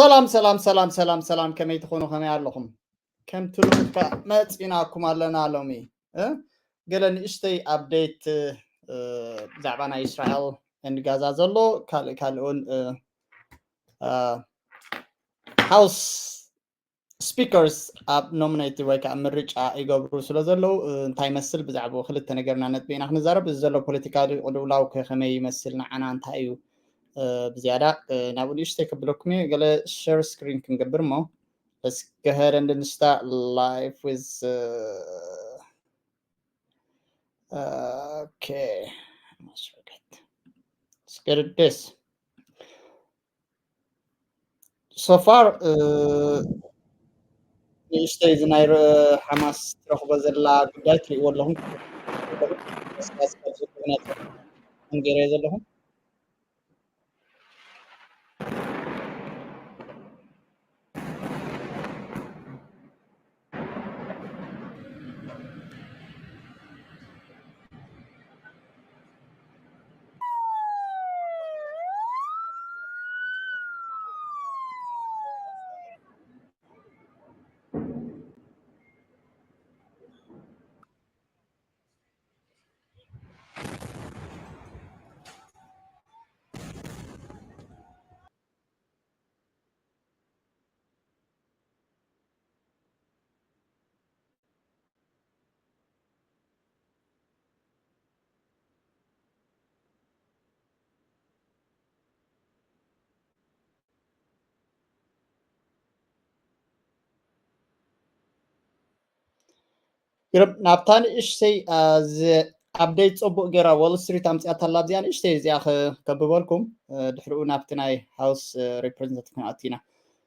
ሰላም ሰላም ሰላም ሰላም ሰላም፣ ከመይ ትኾኑ? ከመይ ኣለኹም? ከምቲ ልሙድ ከኣ መፂናኩም ኣለና ሎሚ። እ? ገለ ንእሽተይ ኣፕዴት፣ እ፣ ብዛዕባ ናይ እስራኤል ኤንድ ጋዛ ዘሎ፣ ካልእ ካልእ እውን፣ እ፣ እ፣ ሃውስ ስፒከርስ ኣብ ኖሚኔት ወይ ከዓ ምርጫ ይገብሩ ስለ ዘለዉ፣ እ፣ እንታይ ይመስል፣ ብዛዕባ ክልተ ነገርና ነጥቢ ኢና ክንዛረብ። እዚ ዘሎ ፖለቲካዊ ቅልውላው ከ ከመይ ይመስል፣ ንዓና እንታይ እዩ፣ እ፣ ብዝያዳ፣ እ፣ ናብኡ ንእሽተይ ከብለኩም እየ። ገለ ሸር ስክሪን ክንገብር እሞ፣ let's go ahead and start live with, uh, okay, let's get this. So far, uh, ንእሽተይ እዚ ናይ ረ-፣ ሓማስ ትረኽቦ ዘላ ጉዳይ ትርእይዎ ኣለኹም። ቀስቃስ ካብ ዝኮነ ገይረ ዘለኹም። ግርም፣ ናብታ ንእሽተይ፣ አ፣ ዝ-፣ ኣፕዴት ጽቡቕ ገይራ ዎል ስትሪት ኣምጺኣታ ኣላ። ኣብዚኣ ንእሽተይ እዚኣ ከ-፣ ከብበልኩም፣ እ፣ ድሕሪኡ ናብቲ ናይ ሃውስ፣ እ፣ ሪፕሬዘንታቲቭ ክንኣቱ ኢና።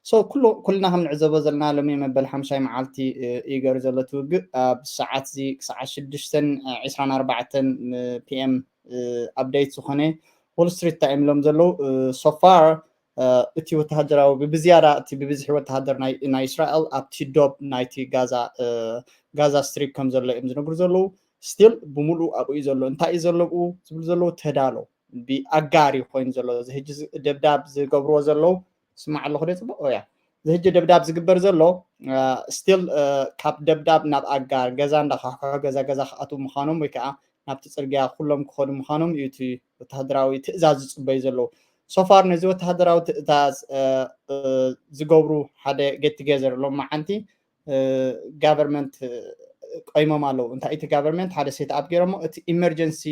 ሶ፣ ኩሉ-፣ ኩልና ከም ንዕዘቦ ዘለና ሎሚ መበል ሓምሻይ መዓልቲ፣ እ፣ እዩ ገይሩ ዘሎ እቲ ውግእ። ኣብ ሰዓት እዚ ክሳዕ ሽዱሽተን ዕስራን ኣርባዕተን ፒ ኤም፣ እ፣ ኣፕዴት ዝኾነ ዎል ስትሪት እንታይ እዮም ኢሎም ዘለዉ? እ፣ ሶ ፋር፣ እ፣ እቲ ወተሃደራዊ ብብዝያዳ እቲ ብብዝሒ ወተሃደር ናይ፣ ናይ እስራኤል ኣብቲ ዶብ ናይቲ ጋዛ፣ እ፣ ጋዛ ስትሪፕ ከም ዘሎ እዮም ዝነግሩ ዘለዉ። ስቲል ብምሉኡ ኣብኡ እዩ ዘሎ። እንታይ እዩ ዘሎ ኣብኡ ዝብሉ ዘለዉ? ተዳሎ፣ ብኣጋር እዩ ኮይኑ ዘሎ። እዚ ሕጂ ዝ-፣ ደብዳብ ዝገብርዎ ዘለዉ፣ ስማዕ ኣለኹ ዶ ጽቡቕ? ኦ ያ። እዚ ሕጂ ደብዳብ ዝግበር ዘሎ፣ እ፣ ስቲል፣ እ፣ ካብ ደብዳብ ናብ ኣጋር፣ ገዛ እንዳኻሕኮ ገዛ ገዛ ክኣትዉ ምዃኖም ወይ ከዓ ናብቲ ጽርግያ ኩሎም ክኸዱ ምዃኖም እዩ እቲ ወተሃደራዊ ትእዛዝ ዝጽበዩ ዘለዉ። ሶ ፋር ነዚ ወተሃደራዊ ትእዛዝ፣ እ፣ እ፣ ዝገብሩ ሓደ ጌት ቱጌዘር ሎማዓንቲ፣ እ፣ ጋቨርንመንት፣ እ፣ ቆይሞም ኣለዉ። እንታይ እቲ ጋቨርንመንት ሓደ ሴት ኣፕ ገይሮሞ፣ እቲ ኢመርጀንሲ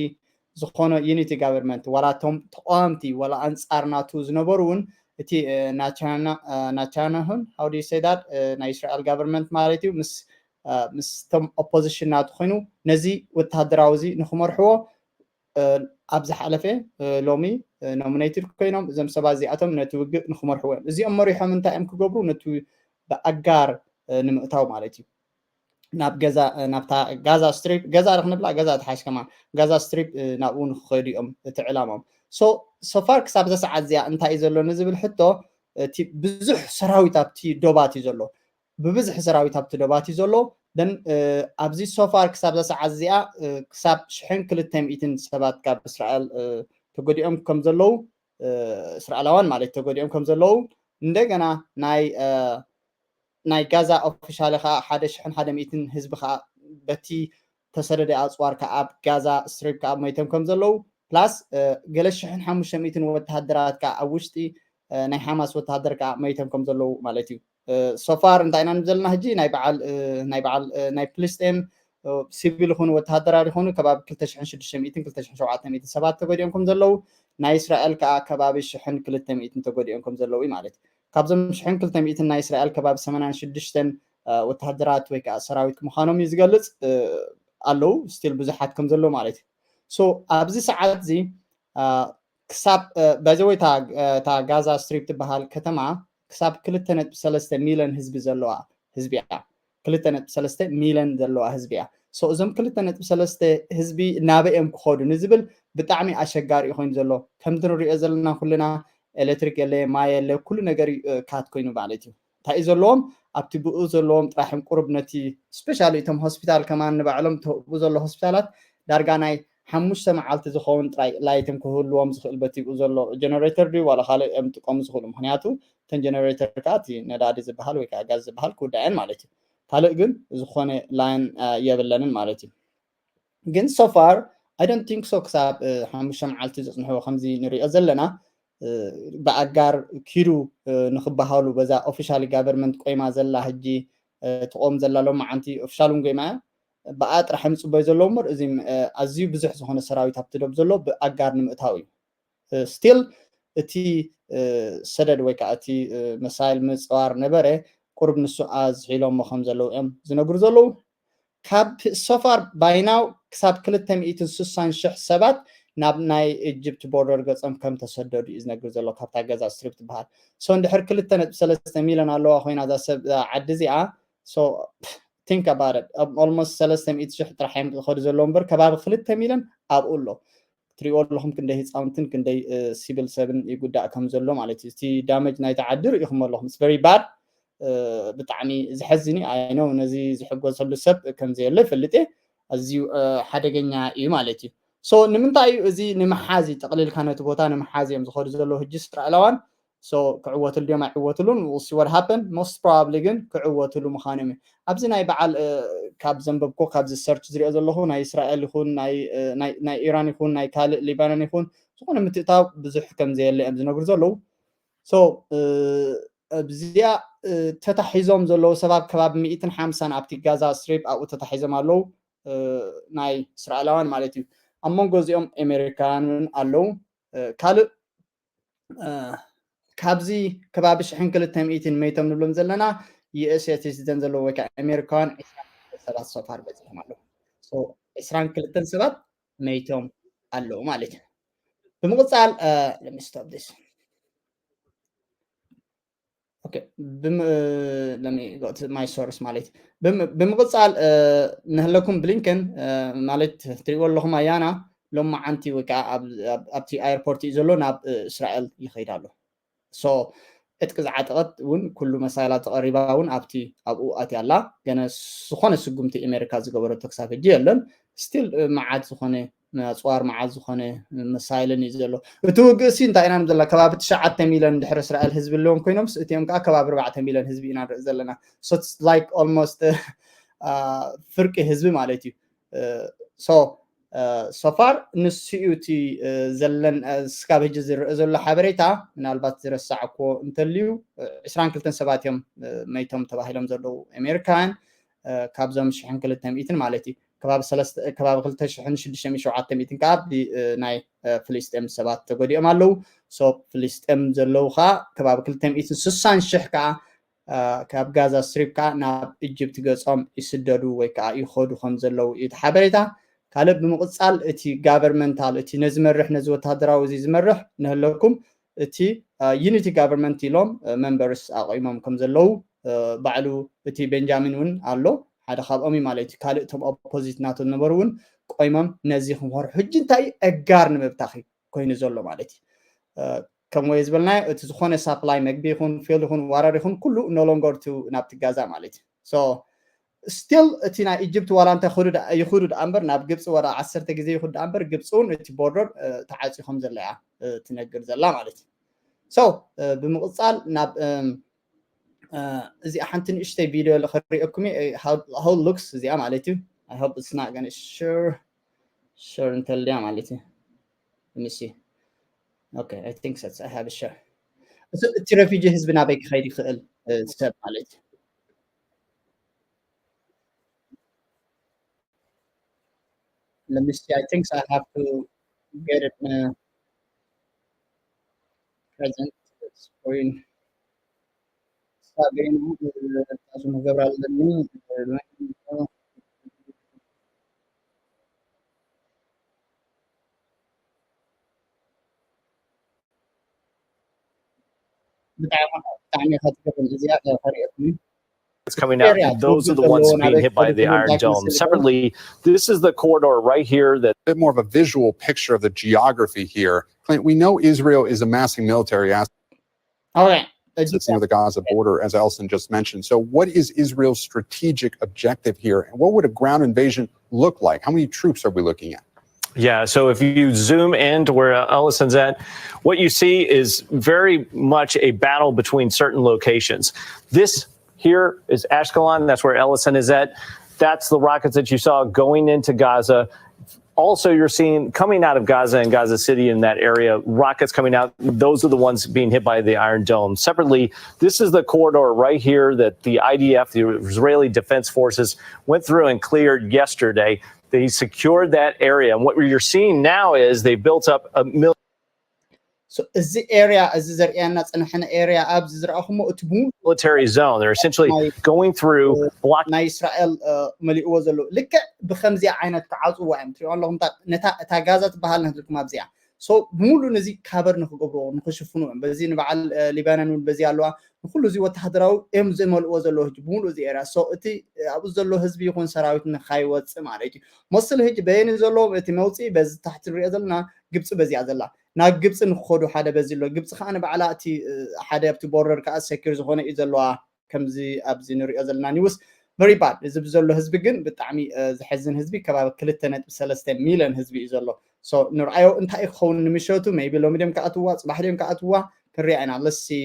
ዝኾነ ዩኒቲ ጋቨርንመንት፣ ዋላ እቶም ተቃወምቲ፣ ዋላ ኣንጻር ናቱ ዝነበሩ እውን፣ እቲ፣ እ፣ ናቻና-፣ እ፣ ናቻናሁን፣ how do you say that? እ፣ ናይ እስራኤል ጋቨርንመንት ማለት እዩ፣ ምስ፣ እ፣ ምስቶም ኦፖዚሽን ናቱ ኮይኑ፣ ነዚ ወተሃደራዊ እዚ ንክመርሕዎ፣ እ፣ ኣብ ዝሓለፈ፣ እ፣ ሎሚ፣ እ፣ ኖሚኔትድ ኮይኖም፣ እዞም ሰባት እዚኣቶም ነቲ ውግእ ንክመርሕዎ እዮም። እዚኦም መሪሖም እንታይ እዮም ክገብሩ? ነቲ ብኣጋር፣ እ፣ ንምእታው ማለት እዩ። ናብ ገዛ፣ እ፣ ናብታ ጋዛ ስትሪፕ፣ ገዛ ዶ ክንብላ? ገዛ ትሓሽ ከማን። ጋዛ ስትሪፕ፣ እ፣ ናብኡ ንክኸዱ እዮም እቲ ዕላማኦም። ሶ፣ ሶ ፋር ክሳብ እዛ ሰዓት እዚኣ እንታይ እዩ ዘሎ ንዝብል ሕቶ፣ እቲ ብዙሕ ሰራዊት ኣብቲ ዶባት እዩ ዘሎ። ብብዝሒ ሰራዊት ኣብቲ ዶባት እዩ ዘሎ። ደን፣ እ፣ ኣብዚ ሶ ፋር ክሳብ እዛ ሰዓት እዚኣ፣ እ፣ ክሳብ ሽሕን ክልተ ሚእትን ሰባት ካብ እስራኤል፣ እ፣ ተጎዲኦም ከም ዘለዉ፣ እ፣ እስራኤላውያን ማለት ተጎዲኦም ከም ዘለዉ፣ እንደገና ናይ፣ እ፣ ናይ ጋዛ ኦፊሻሊ ከዓ ሓደ ሽሕን ሓደ ሚእትን ህዝቢ ከዓ በቲ ተሰደደ ኣፅዋር ከዓ ኣብ ጋዛ ስትሪፕ ከዓ መይቶም ከም ዘለዉ፣ ፕላስ፣ እ፣ ገለ ሽሕን ሓሙሽተ ሚእትን ወተሃደራት ከዓ ኣብ ውሽጢ፣ እ፣ ናይ ሓማስ ወተሃደር ከዓ መይቶም ከም ዘለዉ ማለት እዩ። እ፣ ሶ ፋር እንታይ ኢና ንብል ዘለና ሕጂ? ናይ በዓል፣ እ፣ ናይ በዓል፣ እ፣ ናይ ፍልስጤም፣ እ፣ ሲቪል ይኹኑ ወተሃደራት ይኹኑ ከባቢ ክልተ ሽሕን ሽዱሽተ ሚእትን ክልተ ሽሕን ሸውዓተ ሚእትን ሰባት ተጎዲኦም ከም ዘለዉ፣ ናይ እስራኤል ከዓ ከባቢ ሽሕን ክልተ ሚእትን ተጎዲኦም ከም ዘለዉ እዩ ማለት እዩ። ካብዞም ሽሕን ክልተ ሚእትን ናይ እስራኤል ከባቢ ሰማንያን ሽዱሽተን፣ እ፣ ወተሃደራት ወይ ከዓ ሰራዊት ምዃኖም እዩ ዝገልጽ፣ እ፣ ኣለዉ፣ ስቲል ብዙሓት ከም ዘለዉ ማለት እዩ። ሶ ኣብዚ ሰዓት እዚ፣ እ፣ ክሳብ፣ እ፣ ባይ ዘ ወይ እታ፣ እ፣ እታ ጋዛ ስትሪፕ ትበሃል ከተማ ክሳብ ክልተ ነጥቢ ሰለስተ ሚልዮን ህዝቢ ዘለዋ ህዝቢ እያ። ክልተ ነጥቢ ሰለስተ ሚልዮን ዘለዋ ህዝቢ እያ። ሶ እዞም ክልተ ነጥቢ ሰለስተ ህዝቢ ናበይ እዮም ክኸዱ ንዝብል ብጣዕሚ ኣሸጋሪ እዩ ኮይኑ ዘሎ። ከምቲ ንሪኦ ዘለና ኩልና ኤሌክትሪክ የለ፣ ማይ የለ፣ ኩሉ ነገር እዩ፣ እ፣ ካት ኮይኑ ማለት እዩ። እንታይ እዩ ዘለዎም? ኣብቲ ብኡ ዘለዎም ጥራሕ እዮም ቁሩብ ነቲ ስፔሻሊ እቶም ሆስፒታል ከማን ንባዕሎም እተብኡ ዘሎ ሆስፒታላት ዳርጋ ናይ ሓሙሽተ መዓልቲ ዝኸውን ጥራይ ላይትን ክህልዎም ዝኽእል በቲ ብኡ ዘሎ ጀነሬተር ድዩ ዋላ ካልእ እዮም ጥቀሙ ዝኽእሉ። ምኽንያቱ እተን ጀነሬተር ከዓ እቲ ነዳዲ ዝበሃል ወይ ከዓ ጋዝ ዝበሃል ክውዳእን ማለት እዩ። ካልእ ግን ዝኾነ ላይን የብለንን ማለት እዩ። ግን so far I don't think so ክሳብ ሓሙሽተ መዓልቲ ዘፅንሕዎ ከምዚ ንሪኦ ዘለና ብኣጋር ኪዱ ንክበሃሉ በዛ ኦፊሻሊ ጋቨርንመንት ቆይማ ዘላ ሕጂ ትቆም ዘላ ሎማዓንቲ ኦፊሻል እውን ጎይማ እያ። ብኣ ጥራሕ ምፅበዩ ዘለዉ እምበር እዚ ኣዝዩ ብዙሕ ዝኾነ ሰራዊት ኣብቲ ደብ ዘሎ ብኣጋር ንምእታው እዩ። ስቲል እቲ ሰደድ ወይ ከዓ እቲ መሳይል ምፅዋር ነበረ። ቁርብ ንሱ ኣዝሒሎሞ ከም ዘለዉ እዮም ዝነግሩ ዘለዉ። ካብ so far by now ክሳብ ክልተ ሚእትን ስሳን ሽሕ ሰባት ናብ ናይ ኢጅፕት ቦርደር ገጾም ከም ተሰደዱ እዩ ዝነግር ዘሎ ካብታ ጋዛ ስትሪፕ ትበሃል። So እንድሕር ክልተ ነጥቢ ሰለስተ ሚልዮን ኣለዋ ኮይና እዛ ሰብ ዓዲ እዚኣ so think about it, almost ሰለስተ ሚእቲ ሽሕ ጥራሕ እዮም ዝኸዱ ዘለዉ እምበር ከባቢ ክልተ ሚልዮን ኣብኡ ኣሎ። ትሪእዎ ኣለኹም ክንደይ ህፃውንትን ክንደይ ሲቪል ሰብን ይጉዳእ ከም ዘሎ ማለት እዩ። እቲ ዳመጅ ናይቲ ዓዲ ርኢኹም ኣለኹም። It's very bad። ብጣዕሚ ዘሐዝን እዩ። I know ነዚ ዝሕጎሰሉ ሰብ ከም ዘየሎ ይፈልጥ እየ። ኣዝዩ ሓደገኛ እዩ ማለት እዩ። So ንምንታይ እዩ እዚ ንምሓዝ እዩ ጠቕሊልካ ነቲ ቦታ ንምሓዝ እዮም ዝኸዱ ዘለዉ ሕጂ እስራኤላውያን። So ክዕወትሉ ድዮም ኣይዕወትሉን we'll see what happen። Most probably ግን ክዕወትሉ ምዃኖም እዩ። ኣብዚ ናይ በዓል ካብ ዘንበብኮ ካብዚ ሰርች ዝሪኦ ዘለኹ ናይ እስራኤል ይኹን ናይ ኢራን ይኹን ናይ ካልእ ሊባኖን ይኹን ዝኾነ ምትእታው ብዙሕ ከም ዘየለ እዮም ዝነግሩ ዘለዉ። So ኣብዚኣ ተታሒዞም ዘለዉ ሰባት ከባቢ ሚእትን ሓምሳን ኣብቲ ጋዛ ስትሪፕ ኣብኡ ተታሒዞም ኣለዉ። ናይ እስራኤላውያን ማለት እዩ። ኣብ መንጎ እዚኦም ኣሜሪካውያን እውን ኣለዉ። ካልእ ካብዚ ከባቢ ሽሕን ክልተ ሚእትን መይቶም ንብሎም ዘለና USA ሲቲዘን ዘለዎ ወይ ከዓ ኣሜሪካውያን ዕስራን ክልተን ሰባት so far በፂሖም ኣለዉ። So ዕስራን ክልተን ሰባት መይቶም ኣለዉ ማለት እዩ። ብምቕፃል let me stop this. Okay, let me go to my source ማለት ብምቕፃል ንህለኩም ብሊንከን ማለት ትሪእዎ ኣለኹም ኣያና ሎማዓንቲ ወይ ከዓ ኣብቲ ኣየርፖርት እዩ ዘሎ ናብ እስራኤል ይኸይድ ኣሎ። So ዕጥቂ ዝዓጠቐት እውን ኩሉ መሳይላ ተቐሪባ እውን ኣብቲ ኣብኡ ኣትያ ኣላ። ገነ ዝኾነ ስጉምቲ ኣሜሪካ ዝገበረቶ ክሳብ ሕጂ የለን። ስቲል መዓት ዝኾነ ኣፅዋር መዓት ዝኾነ መሳይልን እዩ ዘሎ። እቲ ውግእ ሲ እንታይ ኢና ንብል ዘለና? ከባቢ ትሽዓተ ሚልዮን ድሕሪ እስራኤል ህዝቢ ኣለዎም ኮይኖምስ እቲኦም ከዓ ከባቢ ኣርባዕተ ሚልዮን ህዝቢ ኢና ንርኢ ዘለና። So it's like almost ፍርቂ ህዝቢ ማለት እዩ። So so far ንሱ እዩ እቲ ዘለን ስካብ ሕጂ ዝረአ ዘሎ ሓበሬታ። ምናልባት ዝረሳዕክዎ እንተልዩ ዕስራን ክልተን ሰባት እዮም መይቶም ተባሂሎም ዘለዉ ኣሜሪካውያን ካብዞም ሽሕን ክልተ ሚእትን ማለት እዩ። ከባቢ ክልተ ሽሕን ሽዱሽተ ሚእትን ሸውዓተ ሚእትን ከዓ ናይ ፍልስጤም ሰባት ተጎዲኦም ኣለዉ። So ፍልስጤም ዘለዉ ከዓ ከባቢ ክልተ ሚእትን ስሳን ሽሕ ከዓ ካብ ጋዛ ስትሪፕ ከዓ ናብ ኢጅፕት ገጾም ይስደዱ ወይ ከዓ ይኸዱ ከም ዘለዉ እዩ እቲ ሓበሬታ። ካልእ ብምቕፃል እቲ ጋቨርንመንታል እቲ ነዚ መርሕ ነዚ ወታደራዊ እዚ ዝመርሕ ንህለኩም እቲ ዩኒቲ ጋቨርንመንት ኢሎም መንበርስ ኣቆይሞም ከም ዘለዉ ባዕሉ እቲ ቤንጃሚን እውን ኣሎ ሓደ ካብኦም እዩ ማለት እዩ። ካልእ እቶም ኦፖዚት ናቶ ዝነበሩ እውን ቆይሞም ነዚ ክንኮር ሕጂ እንታይ ኣጋር ንምብታኽ ኮይኑ ዘሎ ማለት እዩ። ከም ወይ ዝበልናዮ እቲ ዝኾነ ሳፕላይ መግቢ ይኹን ፊል ይኹን ዋረር ይኹን ኩሉ no longer to ናብቲ ጋዛ ማለት እዩ። So ስቲል እቲ ናይ ኢጅፕት ዋላ እንተ ይኹዱ ደኣ እምበር ናብ ግብፂ ወላ ዓሰርተ ግዜ ይኹዱ ደኣ እምበር ግብፂ እውን እቲ ቦርደር ተዓፂ ከም ዘላ እያ ትነግር ዘላ ማለት እዩ። So ብምቕፃል ናብ እዚኣ ሓንቲ ንእሽተይ ቪድዮ ክሪኦኩም how looks እዚኣ ማለት እዩ። I hope it's not gonna share share እንተልያ ማለት እዩ። Let me see. Okay, I think so. I have a share. እቲ ረፊጂ ህዝቢ ናበይ ክኸይድ ይኽእል ሰብ ማለት እዩ። Let me see. I think so. I have to get it in a present screen. ሳቤኑ ታሱ መገብር ኣለኒ። ብጣዕሚ ብጣዕሚ ኢኻ ትገርም እዚኣ ከሪኦትኒ። It's coming out. Those are the ones being hit by the Iron Dome. Separately, this is the corridor right here that bit more of a visual picture of the geography here. Clint, we know Israel is amassing military assets Okay. It's near the Gaza border, as Elson just mentioned. So, what is Israel's strategic objective here? And what would a ground invasion look like? How many troops are we looking at? Yeah, so if you zoom in to where Ellison's at, what you see is very much a battle between certain locations. This here is Ashkelon. That's where Ellison is at. That's the rockets that you saw going into Gaza. Also, you're seeing coming out of Gaza and Gaza City in that area, rockets coming out. Those are the ones being hit by the Iron Dome. Separately, this is the corridor right here that the I D F, the Israeli Defense Forces, went through and cleared yesterday. They secured that area. And what you're seeing now is they built up a mil- So እዚ ኤርያ እዚ ዘርእየና ዝጸንሐ ኤርያ ኣብዚ ዝረኣኹሞ እቲ ብምሉእ military zone. They're essentially going through block. ናይ እስራኤል መሊእዎ ዘለዉ ልክዕ ብከምዚኣ ዓይነት ክዓፅዎ እዮም። ትሪኦ ኣለኹም ነታ እታ ጋዛ ትበሃል ናትልኩም ኣብዚኣ ሶ ብምሉእ ነዚ ካበር ንክገብርዎ ንክሽፍኑ እዮም። በዚ ንበዓል ሊባኖን እውን በዚ ኣለዋ። ንኩሉ እዚ ወተሃደራዊ እዮም ዝመልእዎ ዘለዉ ህጂ ብምሉእ እዚ ኤርያ ሶ እቲ ኣብኡ ዘሎ ህዝቢ ይኹን ሰራዊት ንካይወፅእ ማለት እዩ። መስል ህጂ በየኒ ዘለዎም እቲ መውፅኢ በዚ ታሕቲ ንሪኦ ዘለና ግብፂ በዚኣ ዘላ ናብ ግብፂ ንክኸዱ ሓደ በዚ ኣሎ። ግብፂ ከዓ ንባዕላ እቲ ሓደ ኣብቲ ቦርደር ከዓ ሰኪር ዝኾነ እዩ ዘለዋ። ከምዚ ኣብዚ ንሪኦ ዘለና ኒውስ very bad። እዚ ብዘሎ ህዝቢ ግን ብጣዕሚ ዘሐዝን ህዝቢ ከባቢ ክልተ ነጥቢ ሰለስተ ሚሊዮን ህዝቢ እዩ ዘሎ። ንርኣዮ እንታይ ክኸውን ንምሸቱ maybe ሎሚ ድም ክኣትዋ ፅባሕ ድም ክኣትዋ ክንሪኣ ኢና። Let's see.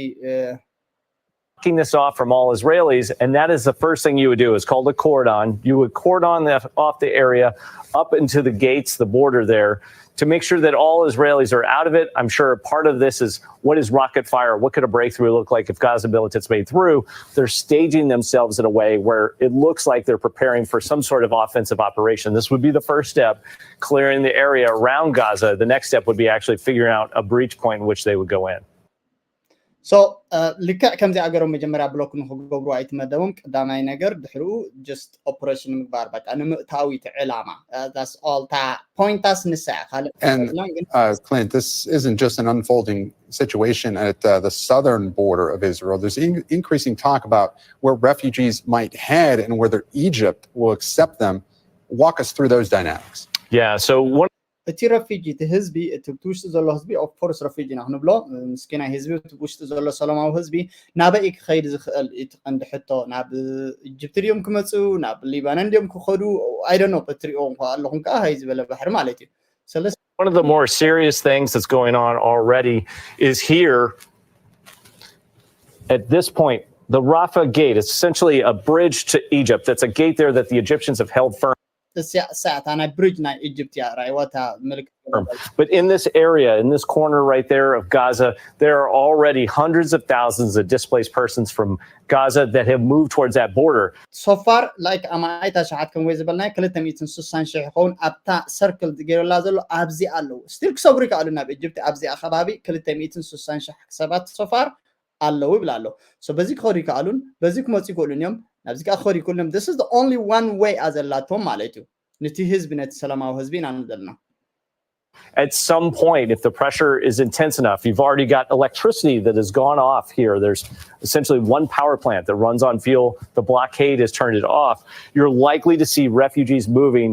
Blocking this off from all Israelis, and that is the first thing you would do. It's called a cordon. You would cordon off the area up into the gates, the border there, to make sure that all Israelis are out of it. I'm sure part of this is what is rocket fire? What could a breakthrough look like if Gaza militants made through? They're staging themselves in a way where it looks like they're preparing for some sort of offensive operation. This would be the first step, clearing the area around Gaza. The next step would be actually figuring out a breach point in which they would go in. So ልክዕ ከምዚ ኣገሮም መጀመርያ ብሎክ ንክገብሩ ኣይትመደቦም። ቀዳማይ ነገር ድሕሪኡ just ኦፕሬሽን ምግባር በቃ ንምእታዊ እቲ ዕላማ that's all እታ ፖይንታስ ንሳ እያ ካልእ And uh, Clint, this isn't just an unfolding situation at uh, the southern border of Israel. There's in- increasing talk about where refugees might head and whether Egypt will accept them. Walk us through those dynamics. Yeah, so one እቲ ረፊጂ እቲ ህዝቢ እቲ ብቲ ውሽጢ ዘሎ ህዝቢ of course ረፊጂ ኢና ክንብሎ ምስኪናይ ህዝቢ እቲ ውሽጢ ዘሎ ሰላማዊ ህዝቢ ናበይ ክኸይድ ዝኽእል እቲ ቀንዲ ሕቶ ናብ ኢጅፕቲ ድዮም ክመፁ ናብ ሊባኖን ድዮም ክኸዱ I don't know እትሪኦ እንኳ ኣለኹም ከዓ ሃይ ዝበለ ባሕሪ ማለት እዩ ስለዚ One of the more serious things that's going on already is here at this point, the Rafah gate is essentially a bridge to Egypt. That's a gate there that the Egyptians have held firm. እሳ እታ ናይ ብሪጅ ናይ ኢጅፕት እያ ራይዋታ ምልክት But in this area, in this corner right there of Gaza, there are already hundreds of thousands of displaced persons from Gaza that have moved towards that border. So far like ኣማኢት ኣሽሓት ከም ወይ ዝበልናዮ ክልተ ሚእትን ስሳን ሽሕ ይኸውን ኣብታ ሰርክል ገይሩላ ዘሎ ኣብዚ ኣለዉ still ክሰግሩ ይከኣሉ ናብ ኢጅፕት ኣብዚኣ ከባቢ ክልተ ሚእትን ስሳን ሽሕ ሰባት so far ኣለዉ ይብል ኣሎ so በዚ ክኸዱ ይከኣሉን በዚ ክመፁ ይክእሉን እዮም ናብዚ ከዓ ክኸዱ ይክእሉን እዮም this is the only one way ኣዘላቶም ማለት እዩ ንቲ ህዝቢ ነቲ ሰላማዊ ህዝቢ ኢና ንብል ዘለና At some point, if the pressure is intense enough, you've already got electricity that has gone off here. There's essentially one power plant that runs on fuel. The blockade has turned it off. You're likely to see refugees moving.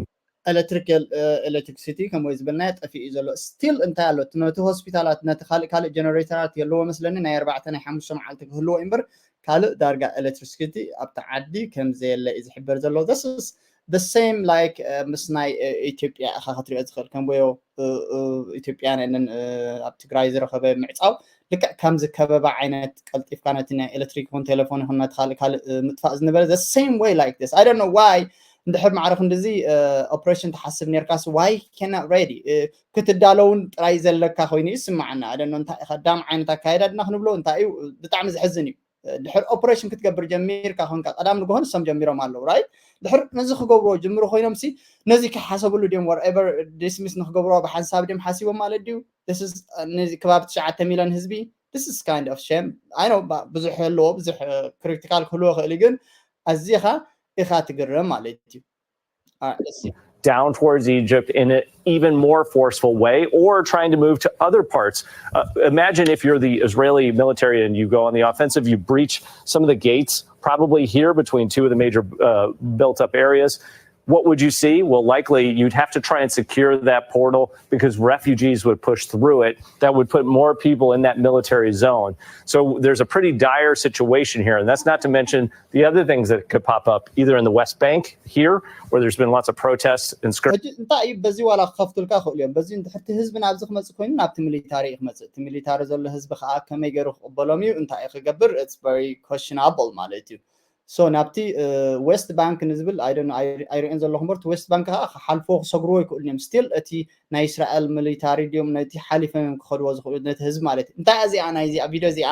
Electrical electricity ከም ወይ ዝበልናዮ ጠፊኡ እዩ ዘሎ still እንታይ ኣሎ ነቲ ሆስፒታላት ነቲ ካልእ ካልእ ጀነሬተራት የለዎ መስለኒ ናይ ኣርባዕተ ናይ ሓሙሽተ መዓልቲ ክህልዎ እምበር ካልእ ዳርጋ electricity ኣብቲ ዓዲ ከም ዘየለ እዩ ዝሕበር ዘሎ this is the same like ምስ ናይ ኢትዮጵያ ኢኻ ክትሪኦ ዝኽእል ከም ወዮ ኢትዮጵያ ነንን ኣብ ትግራይ ዝረኸበ ምዕፃው ልክዕ ከምዚ ከበባ ዓይነት ቀልጢፍካ ነቲ ናይ ኤሌክትሪክ ይኹን ቴሌፎን ይኹን ነቲ ካልእ ካልእ ምጥፋእ ዝነበረ the same way like this I don't know why እንድሕር ማዕረ ክንድዚ ኦፕሬሽን ትሓስብ ነርካስ why cannot ready ክትዳለውን ጥራይ ዘለካ ኮይኑ ይስማዓና I don't know እንታይ ኢኻ ዳም ዓይነት ኣካየዳ ድና ክንብሎ እንታይ እዩ ብጣዕሚ ዘሕዝን እዩ ድሕር ኦፕሬሽን ክትገብር ጀሚርካ ኮንካ ቀዳም ንግሆ ንሶም ጀሚሮም ኣለዉ right ድሕር ነዚ ክገብርዎ ጅምሩ ኮይኖም ሲ ነዚ ክሓሰብሉ ድዮም whatever dismiss ንክገብርዎ ብሓንሳብ ድዮም ሓሲቦም ማለት ድዩ ነዚ ከባቢ ትሽዓተ ሚልዮን ህዝቢ this is kind of shame I know ብዙሕ ኣለዎ ብዙሕ critical ክህልዎ ይኽእል ግን ኣዚኻ ኢኻ ትግረም ማለት እዩ down towards Egypt in an even more forceful way or trying to move to other parts. Uh, imagine if you're the Israeli military and you go on the offensive, you breach some of the gates, probably here between two of the major uh, built up areas. What would you see? Well, likely you'd have to try and secure that portal because refugees would push through it. That would put more people in that military zone. So there's a pretty dire situation here. And that's not to mention the other things that could pop up either in the West Bank here, where there's been lots of protests and skirmishes. ሕጂ እንታይ እዩ በዚ ዋላ ክኸፍቱልካ ይኽእሉ እዮም። በዚ እንድሕር እቲ ህዝቢ ናብዚ ክመፅእ ኮይኑ ናብቲ ሚሊታሪ እዩ ክመፅእ። እቲ ሚሊታሪ ዘሎ ህዝቢ ከዓ ከመይ ገይሩ ክቕበሎም እዩ፣ እንታይ እዩ ክገብር? It's very questionable ማለት እዩ። So ናብቲ ዌስት ባንክ ንዝብል ኣይርእን ዘለኹ እምበር እቲ ዌስት ባንክ ከዓ ክሓልፎ ክሰግርዎ ይክእሉ እዮም። ስቲል እቲ ናይ እስራኤል ሚሊታሪ ድዮም ነቲ ሓሊፎም እዮም ክኸድዎ ዝኽእሉ ነቲ ህዝቢ ማለት እዩ። እንታይ እዚኣ ናይ እዚኣ ቪድዮ እዚኣ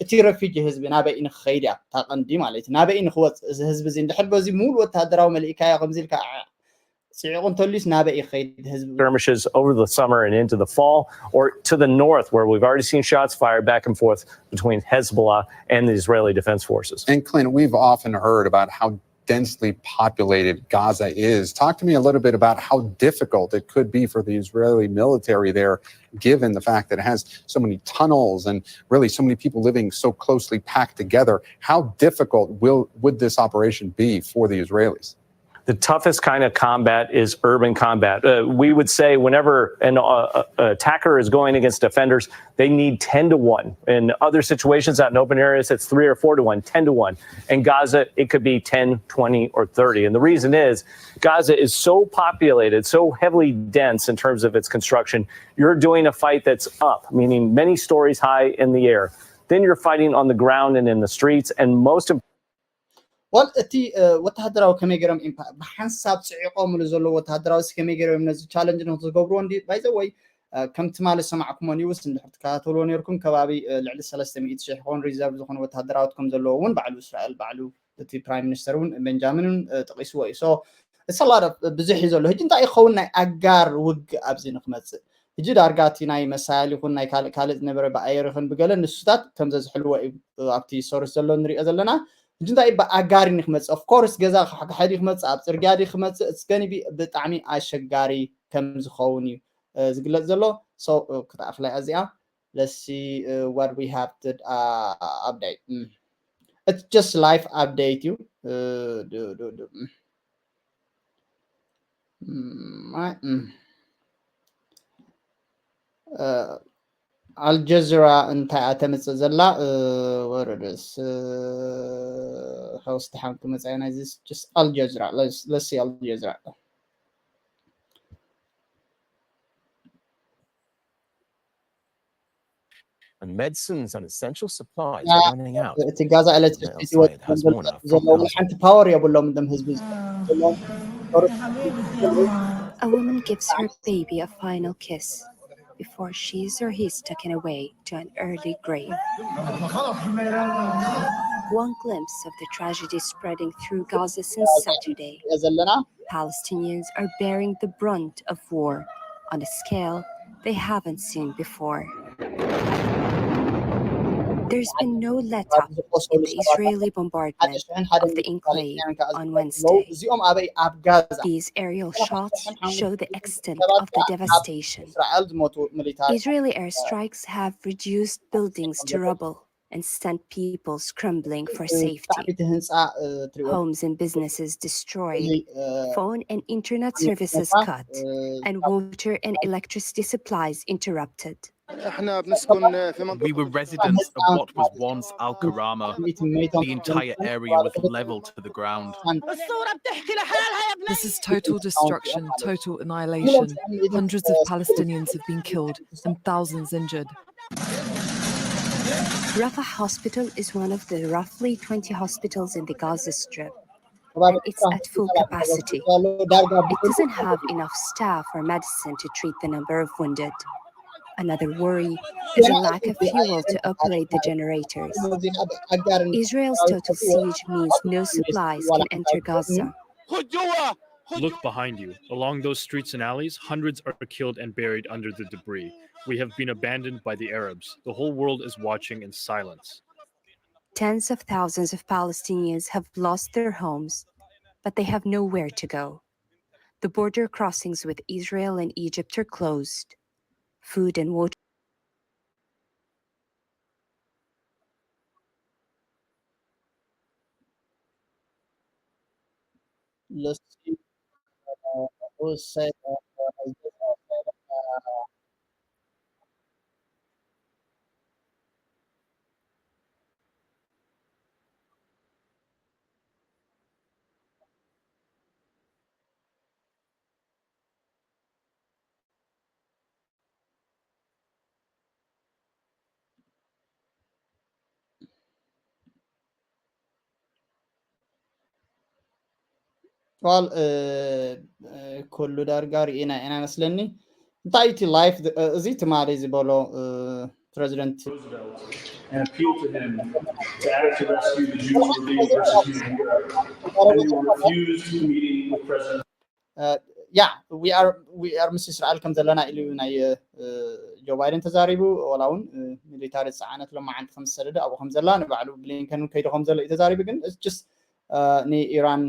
እቲ ረፊጂ ህዝቢ ናበይ ንክኸይድ እያ እታ ቀንዲ ማለት እዩ። ናበይ ንክወፅ እዚ ህዝቢ እዚ እንድሕር በዚ ሙሉ ወታደራዊ መሊእካዮ ከምዚ ኢልካ ጽዒቑ እንተልዩስ ናበይ ይኸይድ ህዝቢ? Skirmishes over the summer and into the fall, or to the north, where we've already seen shots fired back and forth between Hezbollah and the Israeli Defense Forces. And Clint, we've often heard about how densely populated Gaza is. Talk to me a little bit about how difficult it could be for the Israeli military there, given the fact that it has so many tunnels and really so many people living so closely packed together. How difficult will would this operation be for the Israelis? The toughest kind of combat is urban combat. Uh, we would say whenever an uh, uh, attacker is going against defenders, they need ten to one. In other situations out in open areas, it's three or four to one, ten to one. In Gaza, it could be ten, twenty, or thirty. And the reason is Gaza is so populated, so heavily dense in terms of its construction. You're doing a fight that's up, meaning many stories high in the air. Then you're fighting on the ground and in the streets. And most ወል እቲ ወታደራዊ ከመይ ገይሮም ብሓንሳብ ፅዒቆምሉ ዘለዉ ወታደራዊ ከመይ ገይሮም ነዚ ቻለንጅ ንክዝገብርዎ እንዲ ባይዘ ወይ ከም ትማሊ ዝሰማዕኩሞ ኒውስ እንድሕር ትከታተልዎ ነርኩም ከባቢ ልዕሊ ሰለስተ ሚእቲ ሽሕ ክኾን ሪዘርቭ ዝኾኑ ወታደራውት ከም ዘለዎ እውን ባዕሉ እስራኤል ባዕሉ እቲ ፕራይም ሚኒስተር እውን ቤንጃሚን እውን ጠቂስዎ እዩ። እሰላ ብዙሕ እዩ ዘሎ። ሕጂ እንታይ ይኸውን ናይ ኣጋር ውግእ ኣብዚ ንክመፅእ? ሕጂ ዳርጋ እቲ ናይ መሳይል ይኹን ናይ ካልእ ካልእ ዝነበረ ብኣየር ይኹን ብገለ ንሱታት ከም ዘዝሕልዎ እዩ ኣብቲ ሶርስ ዘሎ ንሪኦ ዘለና። ሕጂ እንታይ ብኣጋር እዩ ክመፅእ? ኦፍኮርስ ገዛ ክሕዲ ክመፅእ ኣብ ፅርግያ ዲ ክመፅእ እስገኒቢ ብጣዕሚ ኣሸጋሪ ከም ዝኸውን እዩ ዝግለፅ ዘሎ። ክተኣፍላይ እዚኣ let's see uh, what we have to uh, update mm. It's just live update you uh, do, do, do. Mm. Mm, right. Mm. Uh, ኣልጀዚራ እንታይ እያ ተምፅእ ዘላ ወረደስ ሓውስ ድሓን ክመፃ ናይዚ just ኣልጀዚራ let's see ኣልጀዚራ and medicines and essential supplies are running out. እቲ ጋዛ ኤሌክትሪክሲቲ ወፅዘለዉ ሓንቲ ፓወር የብሎም እቶም ህዝቢ A woman gives her baby a final kiss before she's or he's taken away to an early grave. One glimpse of the tragedy spreading through Gaza since Saturday. Palestinians are bearing the brunt of war on a scale they haven't seen before. There's been no let up in the Israeli bombardment of the enclave on Wednesday. These aerial shots show the extent of the devastation. Israeli airstrikes have reduced buildings to rubble and sent people scrambling for safety. Homes and businesses destroyed, phone and internet services cut, and water and electricity supplies interrupted. We were residents of what was once Al Karama. The entire area was leveled to the ground. This is total destruction, total annihilation. Hundreds of Palestinians have been killed and thousands injured. Rafah Hospital is one of the roughly twenty hospitals in the Gaza Strip, and it's at full capacity. It doesn't have enough staff or medicine to treat the number of wounded. Another worry is a lack of fuel to operate the generators. Israel's total siege means no supplies can enter Gaza. Look behind you. Along those streets and alleys, hundreds are killed and buried under the debris. We have been abandoned by the Arabs. The whole world is watching in silence. Tens of thousands of Palestinians have lost their homes, but they have nowhere to go. The border crossings with Israel and Egypt are closed. Food and water. Let's see. Who said, uh, uh, is this, uh, uh, Well, ኩሉ ዳርጋ ርኢና ኢና መስለኒ። እንታይ እቲ ላይፍ እዚ ትማሊ ዝበሎ ፕሬዚደንት Roosevelt and appeal to him to act to rescue the Jews who were being persecuted in Europe. And they were refused meeting with President ያ ዊኣር ምስ እስራኤል ከም ዘለና ኢሉ ናይ ጆ ባይደን ተዛሪቡ። ዋላ እውን ሚሊታሪ ዝፀዓነት ሎማዓንቲ ከም ዝሰደደ ኣብኡ ከም ዘላ ንባዕሉ ብሊንከን ከይዱ ከም ዘሎ እዩ ተዛሪቡ። ግን ስ ንኢራን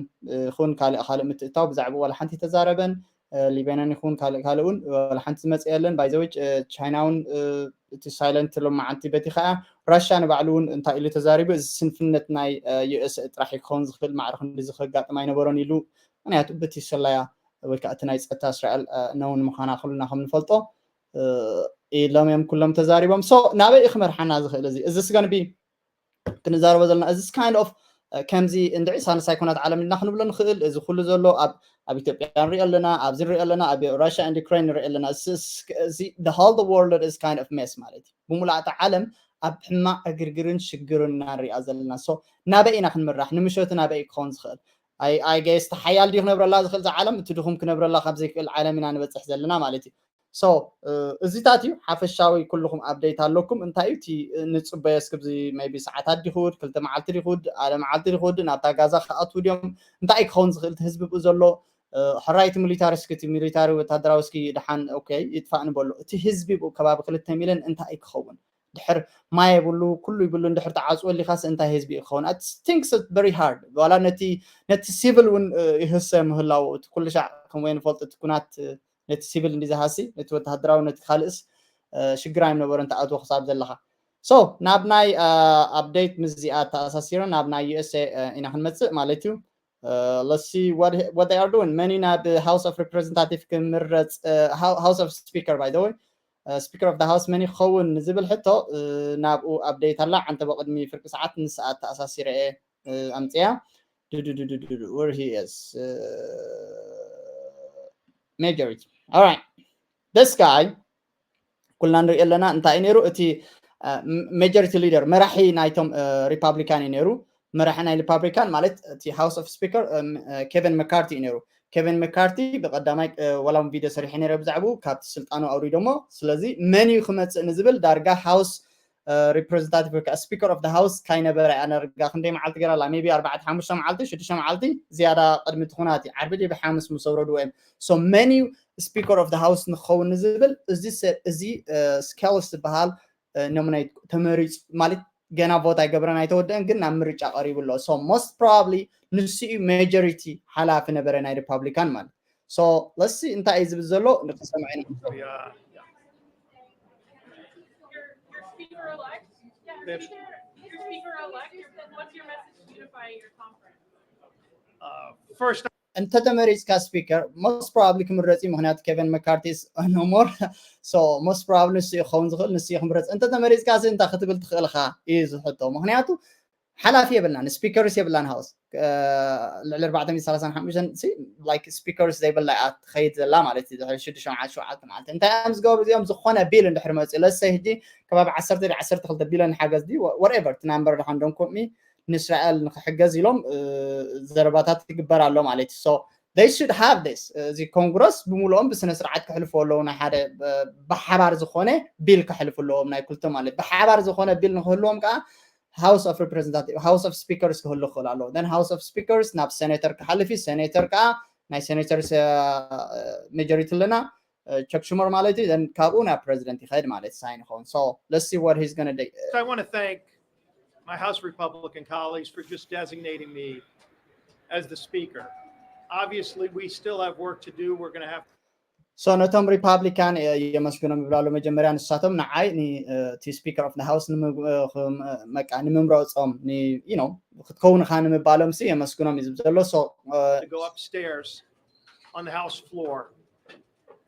ይኹን ካልእ ካልእ ምትእታው ብዛዕባ ዋላ ሓንቲ ተዛረበን። ሊበነን ይኹን ካልእ ካልእ እውን ዋላ ሓንቲ ዝመፀ የለን። ባይዘወጭ ቻይና እውን እቲ ሳይለንት ሎማዓንቲ በቲ ከዓ ራሻ ንባዕሉ እውን እንታይ ኢሉ ተዛሪቡ። እዚ ስንፍነት ናይ ዩኤስ ጥራሕ ክኸውን ዝኽእል ማዕረ ክንዲ ከጋጥም ኣይነበሮን ኢሉ። ምክንያቱ በቲ ሰላያ ወይ ከዓ እቲ ናይ ፀጥታ እስራኤል ነውን ምዃና ኩልና ከም ንፈልጦ ኢሎም እዮም ኩሎም ተዛሪቦም። ሶ ናበይ እዩ ክመርሓና ዝኽእል እዚ እዚ ስገንቢ ክንዛረቦ ዘለና እዚ kind of ከምዚ እንድዒ ሳልሳይ ኩናት ዓለም ኢልና ክንብሎ ንኽእል። እዚ ኩሉ ዘሎ ኣብ ኣብ ኢትዮጵያ ንሪኦ ኣለና፣ ኣብዚ ንሪኦ ኣለና፣ ኣብ ራሽያ and ዩክሬን ንሪኦ ኣለና። እዚ the whole the world is kind of mess ማለት እዩ። ብምሉእ እታ ዓለም ኣብ ሕማቕ ዕግርግርን ሽግርን ኢና ንሪኣ ዘለና። ሶ ናበይ ኢና ክንምራሕ? ንምሸቱ ናበይ ክኸውን ዝኽእል? ኣይ ጌስ ሓያል ድዩ ክነብረላ ዝኽእል እዛ ዓለም? እቲ ድኹም ክነብረላ ካብ ዘይክእል ዓለም ኢና ንበፅሕ ዘለና ማለት እዩ። ሶ እዚታት እዩ ሓፈሻዊ ኩልኹም ኣፕዴት ኣለኩም። እንታይ እዩ እቲ ንፅበዮ እስክብዚ ቢ ሰዓታት ዲኹድ ክልተ መዓልቲ ዲኹድ ኣለ መዓልቲ ዲኹድ ናብታ ጋዛ ክኣትዉ ድዮም? እንታይ እዩ ክኸውን ዝኽእል እቲ ህዝቢ ብኡ ዘሎ ሕራይቲ ሚሊታሪ እስኪ እቲ ሚሊታሪ ወታደራዊ እስኪ ድሓን ኦኬ ይጥፋእ ንበሎ። እቲ ህዝቢ ብኡ ከባቢ ክልተ ሚልዮን እንታይ እዩ ክኸውን? ድሕር ማይ የብሉ ኩሉ ይብሉ እንድሕር ተዓፅወሊኻስ እንታይ ህዝቢ እዩ ክኸውን? ቲንክስ ቨሪ ሃርድ ዋላ ነቲ ነቲ ሲቪል እውን ይህሰ ምህላው እቲ ኩሉ ሻዕ ከምኡ ንፈልጡ እቲ ኩናት ነቲ ሲቪል እንዲ ዝሃሲ ነቲ ወተሃደራዊ ነቲ ካልእስ ሽግር ኣይምነበሮን ተኣትዎ ክሳብ ዘለኻ። ሶ ናብ ናይ ኣፕዴት ምስዚኣ ተኣሳሲረ ናብ ናይ ዩኤስኤ ኢና ክንመፅእ ማለት እዩ። Let's see what what they are doing. መን እዩ ናብ ሃውስ ኦፍ ሪፕሬዘንታቲቭ ክምረፅ ሃውስ ኦፍ ስፒከር ባይ ዘ ወይ ስፒከር ኦፍ ሃውስ መን ይኸውን ዝብል ሕቶ ናብኡ ኣፕዴት ኣላ። ዓንተ በቅድሚ ፍርቂ ሰዓት ንሰዓት ተኣሳሲረ እየ ኣምፅያ። Where he is majority. Alright, this guy ኩልና ንሪኦ ኣለና እንታይ እዩ ነይሩ? እቲ ሜጆሪቲ ሊደር መራሒ ናይቶም ሪፓብሊካን እዩ ነይሩ። መራሒ ናይ ሪፓብሊካን ማለት እቲ ሃውስ ኦፍ ስፒከር ኬቨን መካርቲ እዩ ነይሩ። ኬቨን መካርቲ ብቀዳማይ ዋላ ቪድዮ ሰሪሐ ነይረ ብዛዕባኡ ካብቲ ስልጣኑ ኣውሪዶሞ። ስለዚ መን እዩ ክመፅእ ንዝብል ዳርጋ ሃውስ ሪፕሬዘንታቲቭ ወይ ከዓ ስፒከር ኦፍ ሃውስ ካይነበረ ኣነርጋ ክንደይ መዓልቲ ገይራ ኣላ ሜቢ ኣርባዕተ ሓሙሽተ መዓልቲ ሽዱሽተ መዓልቲ ዝያዳ ቅድሚ እቲ ኩናት እዩ ዓርቢ ድዩ ብሓሙስ ምስ ኣውረድዎ እዮም። ሶ መን እዩ ስፒከር ኦፍ ሃውስ ንክኸውን ንዝብል እዚ ሰብ እዚ ስኬልስ ዝበሃል ኖሚኔት ተመሪፁ ማለት ገና ቮት ኣይገበረን ኣይተወደአን ግን ናብ ምርጫ ቀሪቡ ኣሎ። ሶ ሞስት ፕሮባብሊ ንሱ እዩ ሜጆሪቲ ሓላፊ ነበረ ናይ ሪፓብሊካን ማለት። ሶ ለሲ እንታይ እዩ ዝብል ዘሎ ንክንሰምዕ ኢና። Speaker elect, yeah, speaker, speaker elect, what's your message to unify your conference? Uh, first, እንተተመሪፅካ ስፒከር ሞስት ፕሮባብሊ ክምረፅ እዩ። ምክንያቱ ኬቨን መካርቲስ ኖሞር። ሶ ሞስት ፕሮባብሊ ንሱ እዩ ክኸውን ዝኽእል። ንሱ እዩ ክምረፅ። እንተተመሪፅካ ሲ እንታይ ክትብል ትኽእል ኢኻ እዩ ዝሕቶ። ምክንያቱ ሓላፊ የብልናን፣ ስፒከርስ የብላን ሃውስ። ልዕሊ ኣርባዕተ ሚእቲ ሰላሳን ሓሙሽተን ሲ ላይክ ስፒከርስ ዘይብላ እያ ትኸይድ ዘላ ማለት እዩ። ድሕሪ ሽዱሽተ መዓልቲ ሸውዓተ መዓልቲ እንታይ እዮም ዝገብሩ እዚኦም? ዝኾነ ቢል እንድሕር መፅኡ ለሰ ሕጂ ከባቢ ዓሰርተ ዓሰርተ ክልተ ቢልዮን ሓገዝ ድዩ ወርኤቨር እቲ ናምበር ድሓን ዶንኮሚ ንእስራኤል ንክሕገዝ ኢሎም ዘረባታት ይግበር ኣሎ ማለት እዩ። So they should have this። እዚ ኮንግረስ ብምልኦም ብስነ ስርዓት ክሕልፎ ኣለዎ። ናይ ሓደ ብሓባር ዝኾነ ቢል ክሕልፉ ኣለዎም ናይ ክልተ ማለት ብሓባር ዝኾነ ቢል ንክህልዎም ከዓ ሃውስ ኦፍ ሪፕሬዘንታቲቭ ሃውስ ኦፍ ስፒከርስ ክህሉ ክኽእል ኣለዎ። ን ሃውስ ኦፍ ስፒከርስ ናብ ሴኔተር ክሓልፍ እዩ። ሴኔተር ከዓ ናይ ሴኔተርስ ሜጆሪቲ ኣለና ቸክ ሹመር ማለት እዩ። ካብኡ ናብ ፕሬዚደንት ይኸድ ማለት ሳይን ይኸውን። So let's see what he's gonna do. So I want to thank my House Republican colleagues for just designating me as the speaker. Obviously, we still have work to do. We're going to have So ነቶም ሪፓብሊካን የመስግኖም ይብላሉ። መጀመርያ ንሳቶም ንዓይ እቲ ስፒከር ኦፍ ሃውስ ንምምረፆም ክትከውንካ ንምባሎም ሲ የመስግኖም እዩ ዝብል ዘሎ። Go upstairs. on the House floor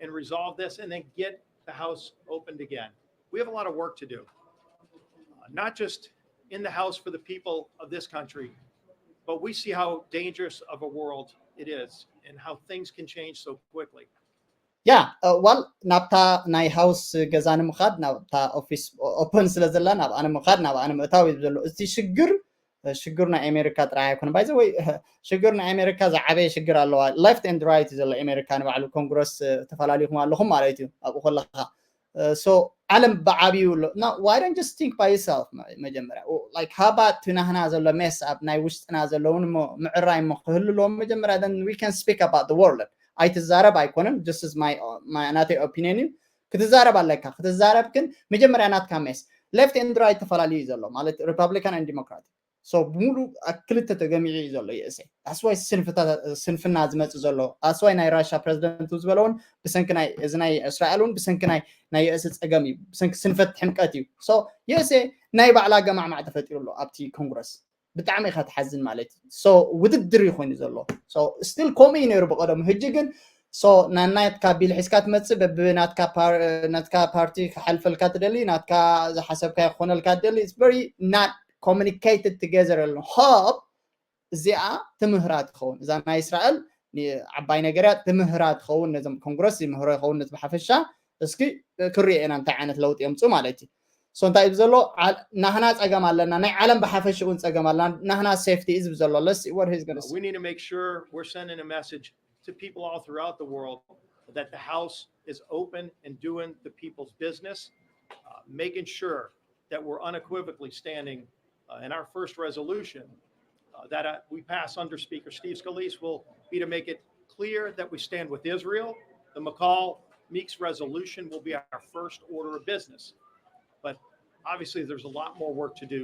and resolve this and then get the House opened again. We have a lot of work to do, uh, not just in the House for the people of this country, but we see how dangerous of a world it is and how things can change so quickly. ያ ዋል ናብታ ናይ ሃውስ ገዛ ንምኻድ ናብታ ኦፊስ ኦፐን ስለ ዘላ ናብ ኣነ ምኻድ ናብ ኣነ ምእታው እዩ ዘሎ። እቲ ሽግር ሽግር ናይ ኣሜሪካ ጥራይ ኣይኮነ ባይዘ ወይ ሽግር ናይ ኣሜሪካ ዝዓበየ ሽግር ኣለዋ። Left and right ዘሎ ኣሜሪካ ንባዕሉ ኮንግረስ ተፈላለዩኹም ኣለኹም ማለት እዩ። ኣብኡ ከለካ so ዓለም ብዓብዩ ኣሎ። Why don't just think by yourself? መጀመርያ like how about ናህና ዘሎ ሜስ ኣብ ናይ ውሽጥና ዘለውን ምዕራይ ሞ ክህሉ ኣለዎም መጀመርያ then we can speak about the world። ኣይትዛረብ ኣይኮነን just is my ናተይ ኦፒኒየን እዩ። ክትዛረብ ኣለካ ክትዛረብ ግን መጀመርያ ናትካ ሜስ left and right ተፈላለዩ እዩ ዘሎ ማለት Republican and Democrat so ብሙሉ ክልተ ተገሚዑ እዩ ዘሎ USA። ኣስዋይ ስንፍና ዝመፅእ ዘሎ ኣስዋይ ናይ ራሻ ፕረዚደንት ዝበለውን ብሰንኪ ናይ እዚ ናይ እስራኤል እውን ብሰንኪ ናይ ናይ USA ፀገም እዩ ብሰንኪ ስንፈት ሕምቀት እዩ። USA ናይ ባዕላ ገማዕማዕ ተፈጢሩ ኣሎ ኣብቲ ኮንግረስ ብጣዕሚ ኢካ ትሓዝን ማለት እዩ። ውድድር እዩ ኮይኑ ዘሎ። ስቲል ከምኡ እዩ ነይሩ ብቀደሙ። ህጂ ግን ናናትካ ቢል ሒዝካ ትመፅእ በብናትካ ፓርቲ ክሓልፈልካ ትደሊ ናትካ ዝሓሰብካ ክኾነልካ ትደሊ very not communicated together ኣሎ hope እዚኣ ትምህራ ትኸውን እዛ ናይ እስራኤል ዓባይ ነገር እያ ትምህራ ትኸውን ነዞም ኮንግረስ ይምህሮ ይኸውን ነቲ ብሓፈሻ እስኪ ክሪኦ ኢና እንታይ ዓይነት ለውጢ የምፁ ማለት እዩ። እንታይ እዩ ዘሎ ናህና ፀገም ኣለና ናይ ዓለም ብሓፈሽኡ እውን ፀገም ኣለና ናህና safety እዩ ዝብል ዘሎ let's see what he's going to say. We need to make sure we're sending a message to people all throughout the world that the House is open and doing the people's business, uh, making sure that we're unequivocally standing uh, in our first resolution uh, that uh, we pass under Speaker Steve Scalise will be to make it clear that we stand with Israel. The McCaul Meeks resolution will be our first order of business. But obviously, there's a lot more work to do.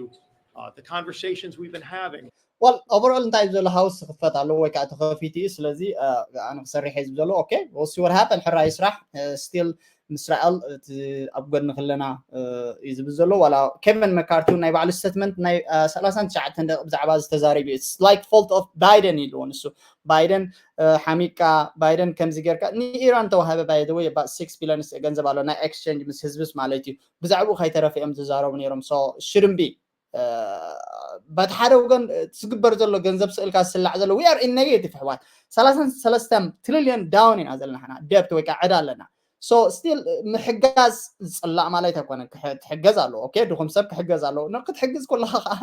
Uh, the conversations we've been having. Well, overall እንታይ እዩ ዘሎ ሃውስ ክፈት ኣለዎ ወይ ከዓ ተኸፊቱ እዩ። ስለዚ ኣነ ክሰርሕ እየ ዝብል ዘሎ okay we'll see what happen ሕራይ ስራሕ still ምስራኤል እቲ ኣብ ጎድኒ ክለና እዩ ዝብል ዘሎ ዋላ ኬቨን መካርቲ ናይ ባዕሉ ስቴትመንት ናይ ሰላሳን ትሽዓተን ደቂ ብዛዕባ ዝተዛረብ እዩ like fault of ባይደን ኢልዎ ንሱ ባይደን ሓሚቃ ባይደን ከምዚ ጌርካ ንኢራን ተዋሃበ by the way about six billion ገንዘብ ኣሎ ናይ exchange ምስ ህዝብስ ማለት እዩ ብዛዕባኡ ከይተረፈ እዮም ዝዛረቡ ነይሮም so shouldn't be በቲ ሓደ ወገን ዝግበር ዘሎ ገንዘብ ስእልካ ዝስላዕ ዘሎ we are in negative ኣሕዋት ሰላሳን ሰለስተን ትሪልዮን down ኢና ዘለና ሕና debt ወይ ከዓ ዕዳ ኣለና so still ምሕጋዝ ዝፅላእ ማለት ኣይኮነን ክሕገዝ ኣለዎ okay ድኹም ሰብ ክሕገዝ ኣለዎ ክትሕግዝ ከለካ ከዓ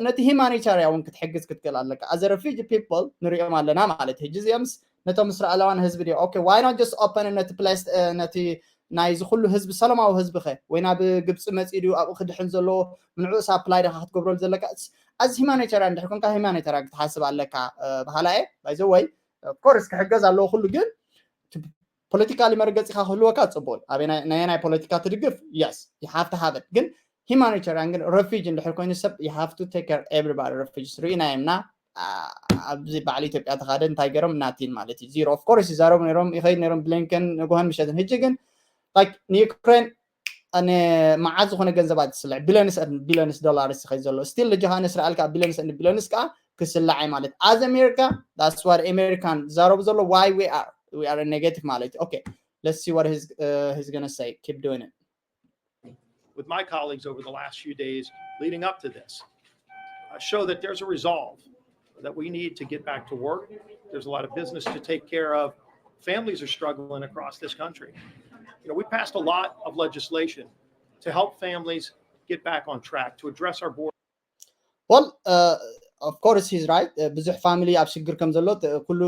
ነቲ humanitarian እውን ክትሕግዝ ክትክእል ኣለካ as refugee people ንሪኦም ኣለና ማለት ሕጂ እዚኦምስ ነቶም እስራኤላውያን ህዝቢ ድዮ okay why not just open ነቲ place ነቲ ናይዚ ኩሉ ህዝቢ ሰላማዊ ህዝቢ ከ ወይ ናብ ግብፂ መፂኡ ድዩ ኣብኡ ክድሕን ዘለዎ ንዕኡስ apply ዲኻ ክትገብረሉ ዘለካ as humanitarian እንድሕር ኮንካ humanitarian ክትሓስብ ኣለካ በሃላ እየ by the way of course ክሕገዝ ኣለዎ ኩሉ ግን politically መርገፂካ ክህልወካ ፅቡቅ እዩ ኣበይ ናይ ናይ ፖለቲካ ትድግፍ yes you have to have it ግን humanitarian ግን refugee እንድሕር ኮይኑ ሰብ you have to take care everybody refugees ርኢና የምና ኣብዚ በዓል ኢትዮጵያ ተኻደ እንታይ ገይሮም ናቲን ማለት እዩ zero of course ይዛረቡ ነይሮም ይኸይድ ነይሮም ብሊንከን ንጉሆን ምሸትን ህጂ ግን like ንዩክሬን መዓት ዝኾነ ገንዘባት ዝስልዕ billions and billions dollars ይኸይድ ዘሎ still ልጅኻ ንእስራኤል ከዓ billions and billions ከዓ ክስላዕ እዩ ማለት as America that's what American ዝዛረቡ ዘሎ why we are we are negative ማለት እዩ okay let's see what he's, uh, he's gonna say keep doing it with my colleagues over the last few days leading up to this uh, show that there's a resolve that we need to get back to work. There's a lot of business to take care of. Families are struggling across this country. You know, we passed a lot of legislation to help families get back on track, to address our border. Well, uh, of course he's right. ብዙሕ ፋሚሊ ኣብ ሽግር ከም ዘሎ ኩሉ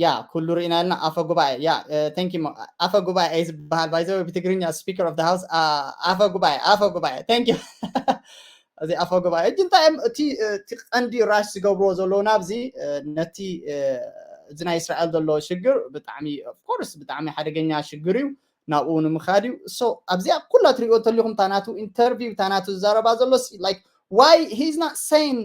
ያ ኩሉ ርኢና ልና ኣፈ ጉባኤ ያ thank you ኣፈ ጉባኤ እዩ ዝበሃል by the way ብትግርኛ speaker of the house ኣፈ ጉባኤ ኣፈ ጉባኤ thank you እዚ ኣፈ ጉባኤ እጂ እንታይ እዮም እቲ እቲ ቀንዲ ራሽ ዝገብርዎ ዘለዉ ናብዚ ነቲ እዚ ናይ እስራኤል ዘሎ ሽግር ብጣዕሚ of course ብጣዕሚ ሓደገኛ ሽግር እዩ ናብኡ ንምኻድ እዩ so ኣብዚኣ ኩላ ትሪእዎ እንተሊኹም ታናቱ interview ታናቱ ዝዛረባ ዘሎ like why he's not saying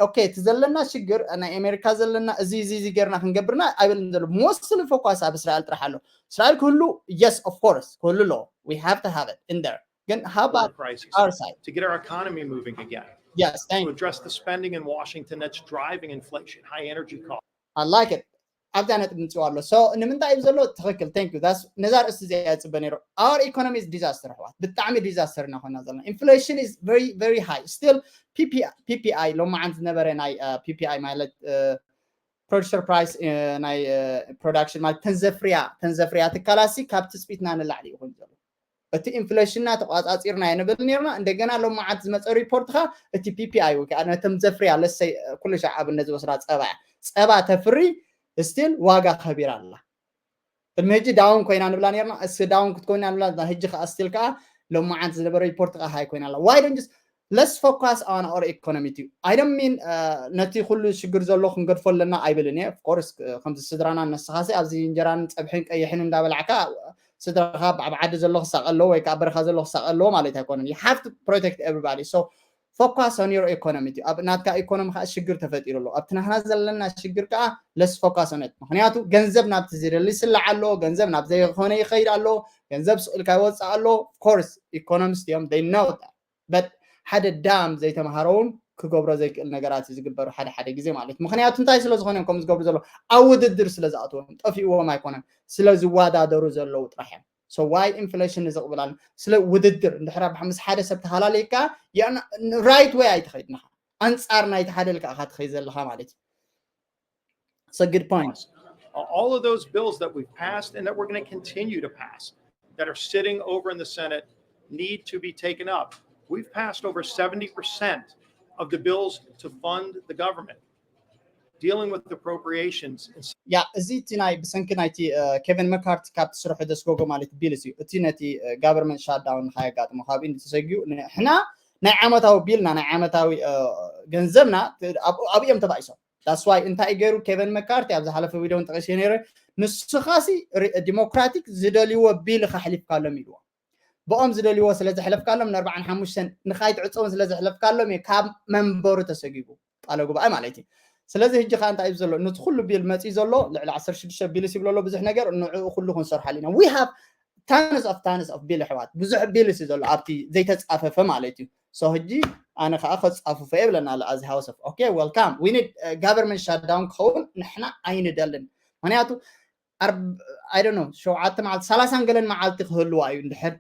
okay እቲ ዘለና ሽግር ናይ ኣሜሪካ ዘለና እዚ እዚ እዚ ጌርና ክንገብርና ኣይበልን ዘሎ mostly focus ኣብ እስራኤል ጥራሕ ኣሎ እስራኤል ክህሉ yes of course ክህሉ ኣለዎ we have to have it in there ግን how about crisis our side to get our economy moving again. Yes, thank To you. Address the spending in Washington that's driving inflation, high energy costs. I like it. ኣብዛ ነጥቢ ምፅዋ ኣሎ። So ንምንታይ እዩ ዘሎ? ትኽክል። Thank you. That's ነዛ ርእሲ እዚኣ እየ ዝፅበ ነይሩ። Our economy is disaster ኣሕዋት፣ ብጣዕሚ disaster ኢና ኮይና ዘለና። Inflation is very very high still. PPI ሎማዓንቲ ዝነበረ ናይ PPI ማለት producer price ናይ production ማለት ተንዘፍርያ ተንዘፍርያ ትካላሲ ካብ ትፅቢትና ንላዕሊ ይኹን ዘሎ። እቲ ኢንፍሌሽንና ተቋፃፂርና የንብል ነርና። እንደገና ሎማዓንቲ ዝመፀ ሪፖርት ካ እቲ PPI ወይ ከዓ ነቶም ዘፍርያ ለሰይ ኩሉ ሻዕ ኣብነት ዝወስዳ ፀባ እያ። ፀባ ተፍሪ ስቲል ዋጋ ከቢራ ኣላ። ቅድሚ ሕጂ ዳውን ኮይና ንብላ ነርና። እስ ዳውን ክትኮይና ንብላ ህጂ ከዓ ስቲል ከዓ ሎማዓንቲ ዝነበረ ሪፖርት ከዓ ሃይ ኮይና ኣላ። Why don't just let's focus on our economy too. I don't mean ነቲ ኩሉ ሽግር ዘሎ ክንገድፎ ኣለና ኣይብልን እየ። Of course ከምዚ ስድራና ነስኻሲ ኣብዚ እንጀራን ፀብሕን ቀይሕን እንዳበላዕካ ስድራኻ ኣብ ዓዲ ዘሎ ክሳቀ ኣለዎ ወይ ከዓ በረኻ ዘሎ ክሳቀ ኣለዎ ማለት ኣይኮነን። You have to protect everybody. So focus on your economy too. ኣብ ናትካ ኢኮኖሚ ከዓ ሽግር ተፈጢሩ ኣሎ። ኣብቲ ናህና ዘለና ሽግር ከዓ let's focus on it. ምክንያቱ ገንዘብ ናብቲ ዝደሊ ይስላዕ ኣሎ። ገንዘብ ናብ ዘይኮነ ይኸይድ ኣሎ። ገንዘብ ስቕ ኢልካ ይወፅእ ኣሎ። Of course economist እዮም፣ they know that. But ሓደ ዳም ዘይተምሃረውን ክገብሮ ዘይክእል ነገራት እዩ ዝግበሩ ሓደ ሓደ ግዜ ማለት። ምክንያቱ እንታይ ስለ ዝኾነ እዮም ከም ዝገብሩ ዘሎ? ኣብ ውድድር ስለ ዝኣትዎም፣ ጠፊእዎም ኣይኮነን፣ ስለ ዝወዳደሩ ዘለዉ ጥራሕ እዮም። So why ኢንፍሌሽን ንዝቕብል ኣሎ? ስለ ውድድር። እንድሕር ኣብ ምስ ሓደ ሰብ ተሃላለይካ right way ኣይትኸይድንኻ፣ ኣንፃር ናይቲ ሓደ ልካ ኢኻ ትኸይድ ዘለኻ ማለት እዩ። It's a good point. All of those bills that we've passed and that we're going to continue to pass that are sitting over in the Senate need to be taken up. We've passed over seventy percent of the bills to fund the government, dealing with appropriations. ያ እዚ እቲ ናይ ብሰንኪ ናይቲ ኬቨን መካርቲ ካብ ስርሑ ዘስጎጎ ማለት ቢልስ እዩ። እቲ ነቲ ጋቨርንመንት ሻትዳውን ንካየጋጥሞ ካብ ኢንዲ ተሰጊኡ ንሕና ናይ ዓመታዊ ቢልና ናይ ዓመታዊ ገንዘብና ኣብኡ እዮም ተባኢሶም። That's why እንታይ ገይሩ ኬቨን መካርቲ ኣብ ዝሓለፈ ቪድዮ እውን ጠቂሰ ነይረ። ንስኻሲ ዲሞክራቲክ ዝደልይዎ ቢል ከሕሊፍካሎም ኢልዎ። ብኦም ዝደልይዎ ስለ ዘሕለፍካሎም ንኣርባዓን ሓሙሽተን ንኻይትዕፀውን ስለ ዘሕለፍካሎም እዩ ካብ መንበሩ ተሰጊጉ፣ ቃለ ጉባኤ ማለት እዩ። ስለዚ ሕጂ ከዓ እንታይ እዩ ዘሎ? ነቲ ኩሉ ቢል መፂኡ ዘሎ ልዕሊ ዓሰርተ ሽዱሽተ ቢልስ ይብሎ ኣሎ ብዙሕ ነገር፣ ንዕኡ ኩሉ ክንሰርሓሉ ኢና። We have tons of tons of ቢል ኣሕዋት፣ ብዙሕ ቢልስ እዩ ዘሎ ኣብቲ ዘይተፃፈፈ ማለት እዩ። So ሕጂ ኣነ ከዓ ከፃፍፎ እየ ብለና ኣሎ ኣብዚ ሃውስ ኦፍ። Okay, welcome. We need government shutdown ክኸውን ንሕና ኣይንደልን። ምክንያቱ I don't know ሸውዓተ መዓልቲ ሰላሳን ገለን መዓልቲ ክህልዋ እዩ እንድሕር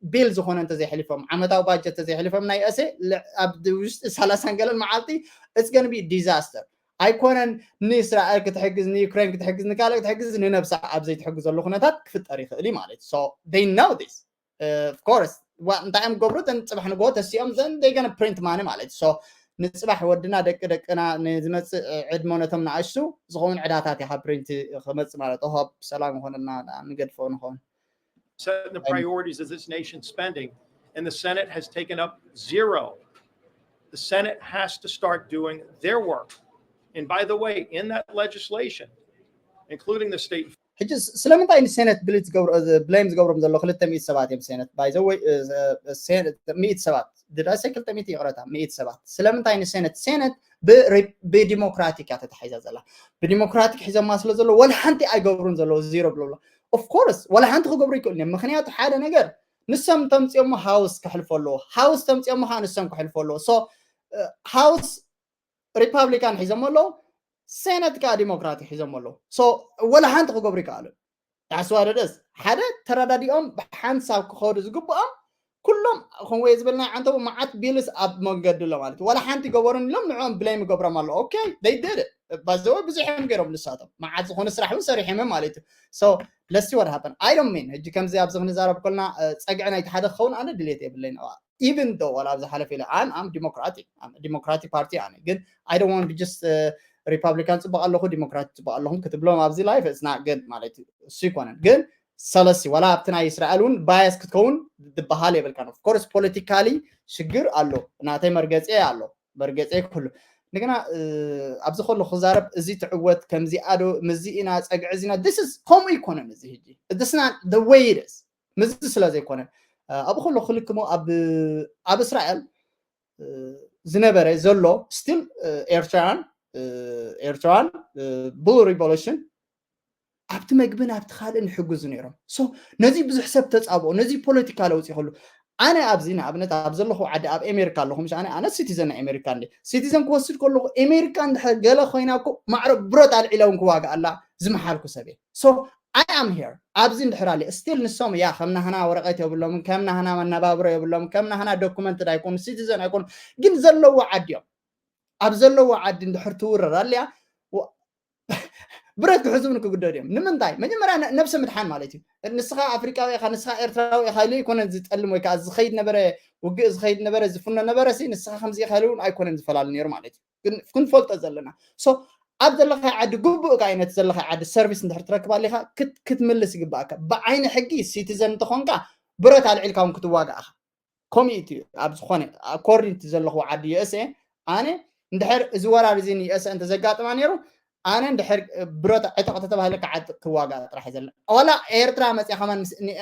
ቢል ዝኾነ እንተዘይሕሊፎም፣ ዓመታዊ ባጀት እንተዘይሕሊፎም ናይ እሴ ኣብ ውሽጢ ሰላሳን ገለን መዓልቲ it's gonna be disaster። ኣይኮነን ንእስራኤል ክትሕግዝ፣ ንዩክሬን ክትሕግዝ፣ ንካልእ ክትሕግዝ፣ ንነብሳ ኣብ ዘይትሕግዘሉ ኩነታት ክፍጠር ይኽእል እዩ ማለት እዩ። So they know this. Of course እንታይ እዮም ገብሩ? እተን ፅባሕ ንግሆ ተሲኦም then they gonna print money ማለት እዩ። So ንፅባሕ ወድና ደቂ ደቅና ንዝመፅእ ዕድመ ነቶም ንኣሽቱ ዝኸውን ዕዳታት ኢኻ ፕሪንት ክመፅእ ማለት ኦሆ ሰላም ይኾነልና ንገድፎ ንኸውን። Setting the priorities of this nation's spending, and the Senate has taken up zero. The Senate has to start doing their work. And by the way, in that legislation, including the state ሕጂ ስለምንታይ ንሴነት ብሊት ዝገብሮ ብሌም ዝገብሮም ዘሎ ክልተ ሚእቲ ሰባት እዮም። ሴነት ባይዘወይ ሚእቲ ሰባት ድዳሰ ክልተ ሚእቲ ይቕረታ ሚእቲ ሰባት ስለምንታይ ንሴነት ሴነት ብዲሞክራቲክ እያ ተታሒዛ ዘላ። ብዲሞክራቲክ ሒዘማ ስለ ዘሎ ወላ ሓንቲ ኣይገብሩን ዘለዉ ዚሮ ብሎ ኣሎ። Of course ወላ ሓንቲ ክገብሩ ይክእሉ እዮም። ምክንያቱ ሓደ ነገር ንሶም ተምፅኦሞ ሃውስ ክሕልፎ ኣለዎ፣ ሃውስ ተምፅኦሞ ከዓ ንሶም ክሕልፎ ኣለዎ። So ሃውስ ሪፓብሊካን ሒዞም ኣለዉ፣ ሴነት ከዓ ዲሞክራቲክ ሒዞም ኣለዉ። So ወላ ሓንቲ ክገብሩ ይከኣሉ። ዳስዋደደስ ሓደ ተረዳዲኦም ብሓንሳብ ክኸዱ ዝግብኦም ኩሎም ከምወየ ዝበልና ዓንተቡ መዓት ቢልስ ኣብ መንገዲ ኣሎ ማለት እዩ። ወላ ሓንቲ ገበሩን ኢሎም ንዕኦም ብሌም ይገብሮም ኣሎ። Okay they did it። ባዘወ ብዙሕ እዮም ገይሮም ንሳቶም መዓት ዝኾነ ስራሕ እውን ሰሪሖም እዮም ማለት እዩ። So let's see what happen. I don't mean ሕጂ ከምዚ ኣብዚ ክንዛረብ ከልና ፀግዒ ናይቲ ሓደ ክኸውን ኣነ ድሌት የብለይን። Even though ዋላ ኣብ ዝሓለፈ ኢለ I'm I'm democratic I'm democratic party ኣነ ግን I don't want to just ሪፓብሊካን ፅቡቅ ኣለኹ ዲሞክራት ፅቡቅ ኣለኹም ክትብሎም ኣብዚ life it's not good ማለት እዩ። እሱ ይኮነን ግን ሰለሲ ዋላ ኣብቲ ናይ እስራኤል እውን ባያስ ክትከውን ዝበሃል የብልካን። Of course ፖለቲካሊ ሽግር ኣሎ፣ ናተይ መርገፂ ኣሎ፣ መርገፂ ኩሉ እንደገና ኣብዚ ከሎ ክዛረብ እዚ ትዕወት ከምዚኣ ዶ ምዚ ኢና ፀግዒ እዚና this is ከምኡ ይኮነን። እዚ ሕጂ it's not the way it is ምዚ ስለ ዘይኮነ ኣብኡ ከሎ ክልክሞ ኣብ እስራኤል ዝነበረ ዘሎ still ኤርትራን ኤርትራን ብሉ ሪቮሉሽን ኣብቲ መግብን ኣብቲ ካልእን ይሕግዙ ነይሮም። So ነዚ ብዙሕ ሰብ ተፃብኦ፣ ነዚ ፖለቲካ ለውፂ ከሉ ኣነ ኣብዚ ንኣብነት ኣብ ዘለኹ ዓዲ ኣብ ኣሜሪካ ኣለኹ ምሽ ኣነ ኣነ ሲቲዘን ናይ ኣሜሪካ እንደ ሲቲዘን ክወስድ ከለኹ ኣሜሪካ እንድሕር ገለ ኮይና እኮ ማዕረ ብረት ኣልዒላ እውን ክዋግኣላ ዝመሓልኩ ሰብ እየ። So I am here ኣብዚ እንድሕር ኣለ still ንሶም እያ ከም ናህና ወረቐት የብሎምን፣ ከም ናህና መነባብሮ የብሎምን፣ ከም ናህና ዶኩመንት ኣይኮኑ፣ ሲቲዘን ኣይኮኑ፣ ግን ዘለዎ ዓዲ እዮም። ኣብ ዘለዎ ዓዲ እንድሕር ትውረር ኣልያ ብረት ክሕዙን ክግደዱ እዮም። ንምንታይ? መጀመርያ ነብሲ ምድሓን ማለት እዩ። ንስኻ ኣፍሪቃዊ ኢኻ፣ ንስኻ ኤርትራዊ ኢኻ ኢሉ ኣይኮነን ዝጠልም ወይ ከዓ ዝኸይድ ነበረ፣ ውግእ ዝኸይድ ነበረ፣ ዝፍኖ ነበረ ሲ ንስኻ ከምዚ ኢኻ ኢሉ እውን ኣይኮነን ዝፈላለ ነይሩ ማለት እዩ። ክንፈልጦ ዘለና። So ኣብ ዘለኻይ ዓዲ ግቡእ ከዓ ነቲ ዘለኻይ ዓዲ ሰርቪስ እንድሕር ትረክብ ኣሊኻ ክትምልስ ይግባእካ። ብዓይኒ ሕጊ ሲቲዘን እንተኾንካ ብረት ኣልዒልካ እውን ክትዋጋእ ኢኻ። ኮሚቲ ኣብ ዝኾነ according to ዘለኹ ዓዲ USA ኣነ እንድሕር እዚ ወራር እዚ ንዩኤስኤ እንተዘጋጥማ ነይሩ ኣነ እንድሕር ብረት ዕጠቕ ተተባሂለ ክዓጥቕ ክዋጋእ ጥራሕ ዘለ ዋላ ኤርትራ መፅያ ከማን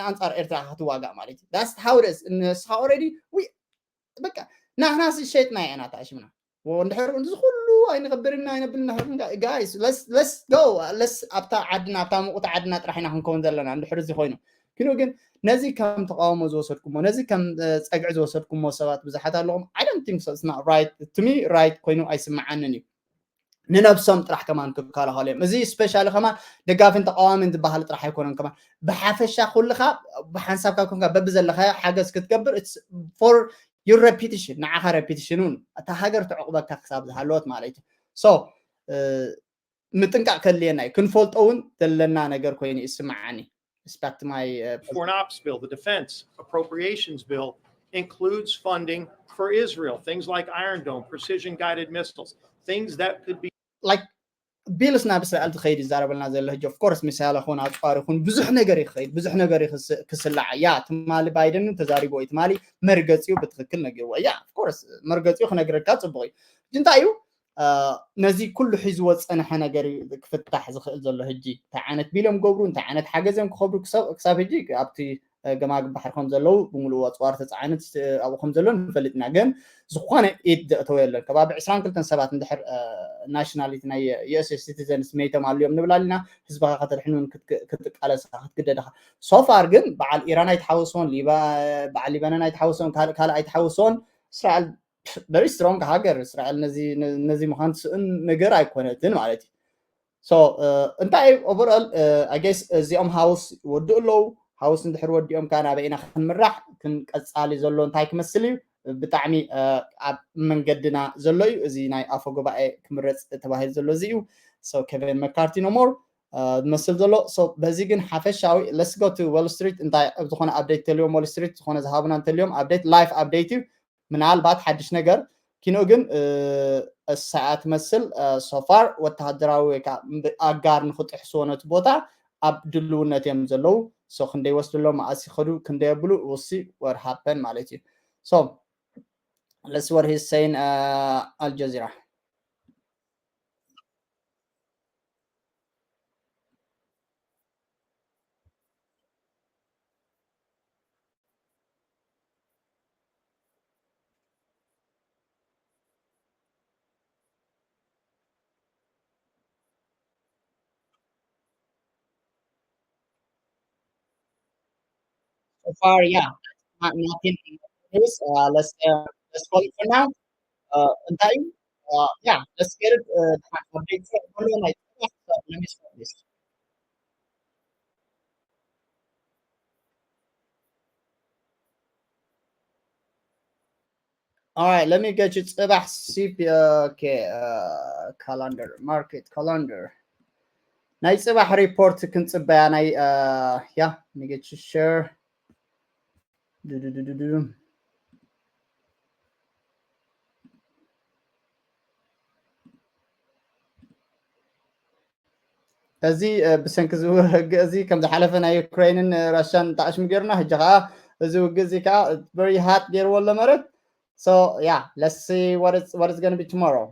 ኣንፃር ኤርትራ ክትዋጋእ ማለት እዩ። That's how it is። ንስኻ already we በቃ ናህናስ ሸጥና ኢና ታሽምና እንድሕር እዚ ኩሉ ኣይንገብርና ኣይነብልና ጋይስ ለስ ጎ ለስ ኣብታ ዓድና ኣብታ ምቁት ዓድና ጥራሕ ኢና ክንከውን ዘለና እንድሕር እዚ ኮይኑ ኪኑ ግን ነዚ ከም ተቃውሞ ዝወሰድኩሞ ነዚ ከም ፀግዒ ዝወሰድኩሞ ሰባት ብዙሓት ኣለኹም። I don't think so, it's not right to me, right ኮይኑ ኣይስምዓንን እዩ። ንነብሶም ጥራሕ ከማን ክከላኸሉ እዮም። እዚ ስፔሻሊ ከማን ደጋፊን ተቃዋሚን ዝበሃል ጥራሕ ኣይኮነን። ከማን ብሓፈሻ ኩልኻ ብሓንሳብ ካብ ኮንካ በብዘለኻዮ ሓገዝ ክትገብር for your repetition ንዓኻ repetition እውን እታ ሃገር ተዕቁበካ ክሳብ ዝሃለወት ማለት እዩ። So ምጥንቃቕ ከድልየና እዩ። ክንፈልጦ እውን ዘለና ነገር ኮይኑ ይስምዓኒ። Respect my uh, Foreign Ops Bill, the Defense Appropriations Bill includes funding for Israel, things like Iron Dome, precision guided missiles, things that could be like ቢልስ ናብ እስራኤል ዝኸይድ ይዛረበልና ዘሎ ሕጂ of course ሚሳይል ይኹን ኣፅዋር ይኹን ብዙሕ ነገር ይኸይድ ብዙሕ ነገር ክስላዕ ያ ትማሊ ባይደን ተዛሪቦ እዩ ትማሊ መርገፂኡ ብትክክል ነጊርዎ ያ of course መርገፂኡ ክነግረካ ፅቡቅ እዩ። እንታይ እዩ ነዚ ኩሉ ሒዝዎ ዝፀንሐ ነገር ክፍታሕ ዝኽእል ዘሎ ሕጂ እንታይ ዓይነት ቢሎም ገብሩ እንታይ ዓይነት ሓገዝ እዮም ክኸብሩ ክሳብ ሕጂ ኣብቲ ገማግብ ባሕሪ ከም ዘለዉ ብምሉእ ኣፅዋር ተፃዕነት ኣብኡ ከም ዘሎ ንፈልጥ ኢና። ግን ዝኾነ ኢድ ዘእተወ የለን። ከባቢ ዕስራን ክልተን ሰባት እንድሕር ናሽናሊቲ ናይ ዩኤስኤ ሲቲዘንስ መይቶም ኣልዮም ንብል ኣሊና ህዝብኻ ከተድሕኑን ክትቃለስ ክትግደድ ኢኻ። ሶፋር ግን በዓል ኢራን ኣይተሓወስዎን፣ በዓል ሊባኖን ኣይተሓወስዎን፣ ካልእ ኣይተሓወስዎን። እስራኤል very strong ሃገር እስራኤል ነዚ ምዃን ትስእን ነገር ኣይኮነትን ማለት እዩ። So እንታይ overall I guess እዚኦም ሃውስ ይወድኡ ኣለዉ። ሃውስ እንድሕር ወዲኦም ከዓ ናበይ ኢና ክንምራሕ ክንቀፃሊ ዘሎ እንታይ ክመስል እዩ ብጣዕሚ ኣብ መንገድና ዘሎ እዩ። እዚ ናይ ኣፈ ጉባኤ ክምረፅ ተባሂሉ ዘሎ እዚ እዩ። So ኬቨን መካርቲ no more ዝመስል ዘሎ። So በዚ ግን ሓፈሻዊ let's go to Wall Street እንታይ ዝኾነ update ተልዮም Wall Street ዝኾነ ዝሃቡና እንተልዮም update live update እዩ። ምናልባት ሓድሽ ነገር ኪኖ ግን እሳ እያ ትመስል። ሶፋር ወተሃደራዊ ወይ ከዓ ኣጋር ንክጥሕስዎ ነቲ ቦታ ኣብ ድልውነት እዮም ዘለዉ። So ክንደይ ወስድሎም መኣስ ይኸዱ ክንደይ የብሉ ውሲ what happen ማለት እዩ። So let's what he's saying ኣልጀዚራ So far, yeah, not, nothing. Is uh, let's uh, let's call it for now. Uh, እንታይ uh, yeah, let's get it. Uh, update. Let me start this. All right, let me get you ፅባሕ C P, okay, uh, calendar, market calendar. ናይ ፅባሕ ሪፖርት ክንፅበያ ናይ uh, yeah, let me get you share. እዚ ብሰንኪ እዚ ውግእ እዚ ከም ዝሓለፈ ናይ ዩክሬንን ራሽያን ጣዕሽም ገይሩና ሕጂ ከዓ እዚ ውግእ እዚ ከዓ very hot ገይርዎ ኣሎ መረት። So yeah, let's see what it's what it's going to be tomorrow.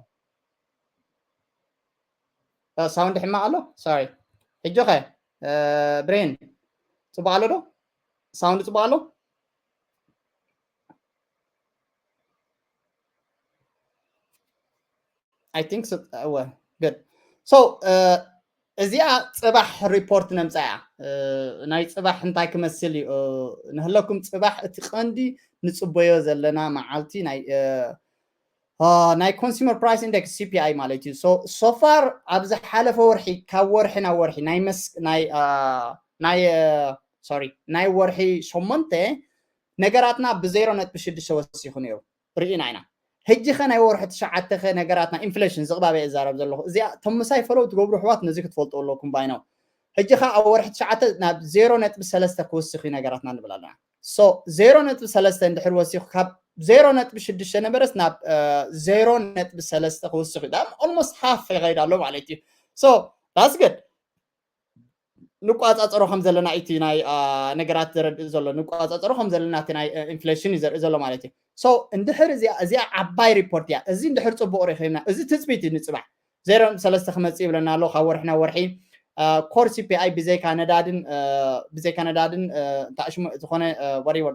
Sound ሕማቅ ኣሎ? Sorry. ሕጂ ከ ብሬን ጽቡቅ ኣሎ ዶ? Sound ጽቡቅ ኣሎ? I think so. Uh, well, good. So uh, እዚኣ ጽባሕ ሪፖርት ነምጻ እያ። ናይ ጽባሕ እንታይ ክመስል እዩ ንህለኩም? ጽባሕ እቲ ቀንዲ ንጽበዮ ዘለና መዓልቲ ናይ ናይ consumer price index C P I ማለት እዩ። So far ኣብ ዝሓለፈ ወርሒ ካብ ወርሒ ናብ ወርሒ ናይ መስ ናይ ናይ sorry ናይ ወርሒ ሸሞንተ ነገራትና ብዜሮ ነጥቢ ሽዱሽተ ወሲኹ ነይሩ ርኢና ኢና። ሕጂ ኸ ናይ ወርሒ ትሽዓተ ኸ ነገራትና ኢንፍሌሽን ዝቕባበ እዛረብ ዘለኹ እዚኣ እቶም ምሳይ ፈለው ትገብሩ ኣሕዋት ነዚ ክትፈልጡ ኣለኩም ባይነው። ሕጂ ኸ ኣብ ወርሒ ትሽዓተ ናብ ዜሮ ነጥቢ ሰለስተ ክወስኽ እዩ ነገራትና ንብል ኣለና። So ዜሮ ነጥቢ ሰለስተ እንድሕር ወሲኹ ካብ ዜሮ ነጥቢ ሽዱሽተ ነበረስ ናብ ዜሮ ነጥቢ ሰለስተ ክወስኽ እዩ። Almost half ይኸይድ ኣሎ ማለት እዩ። So that's good። ንቋፃፀሮ ከም ዘለና እቲ ናይ ነገራት ዘረድእ ዘሎ ንቋፃፀሮ ከም ዘለና እቲ ናይ ኢንፍሌሽን እዩ ዘርኢ ዘሎ ማለት እዩ። So እንድሕር እዚኣ እዚኣ ዓባይ ሪፖርት እያ። እዚ እንድሕር ፅቡቅ ረኪብና እዚ ትፅቢት እዩ ንፅባሕ ዜሮ ነጥቢ ሰለስተ ክመፅእ ይብለና ኣሎ ካብ ወርሒ ናብ ወርሒ። Core C P I ብዘይካ ነዳድን ብዘይካ ነዳድን እንታይ ሽሙ ዝኾነ whatever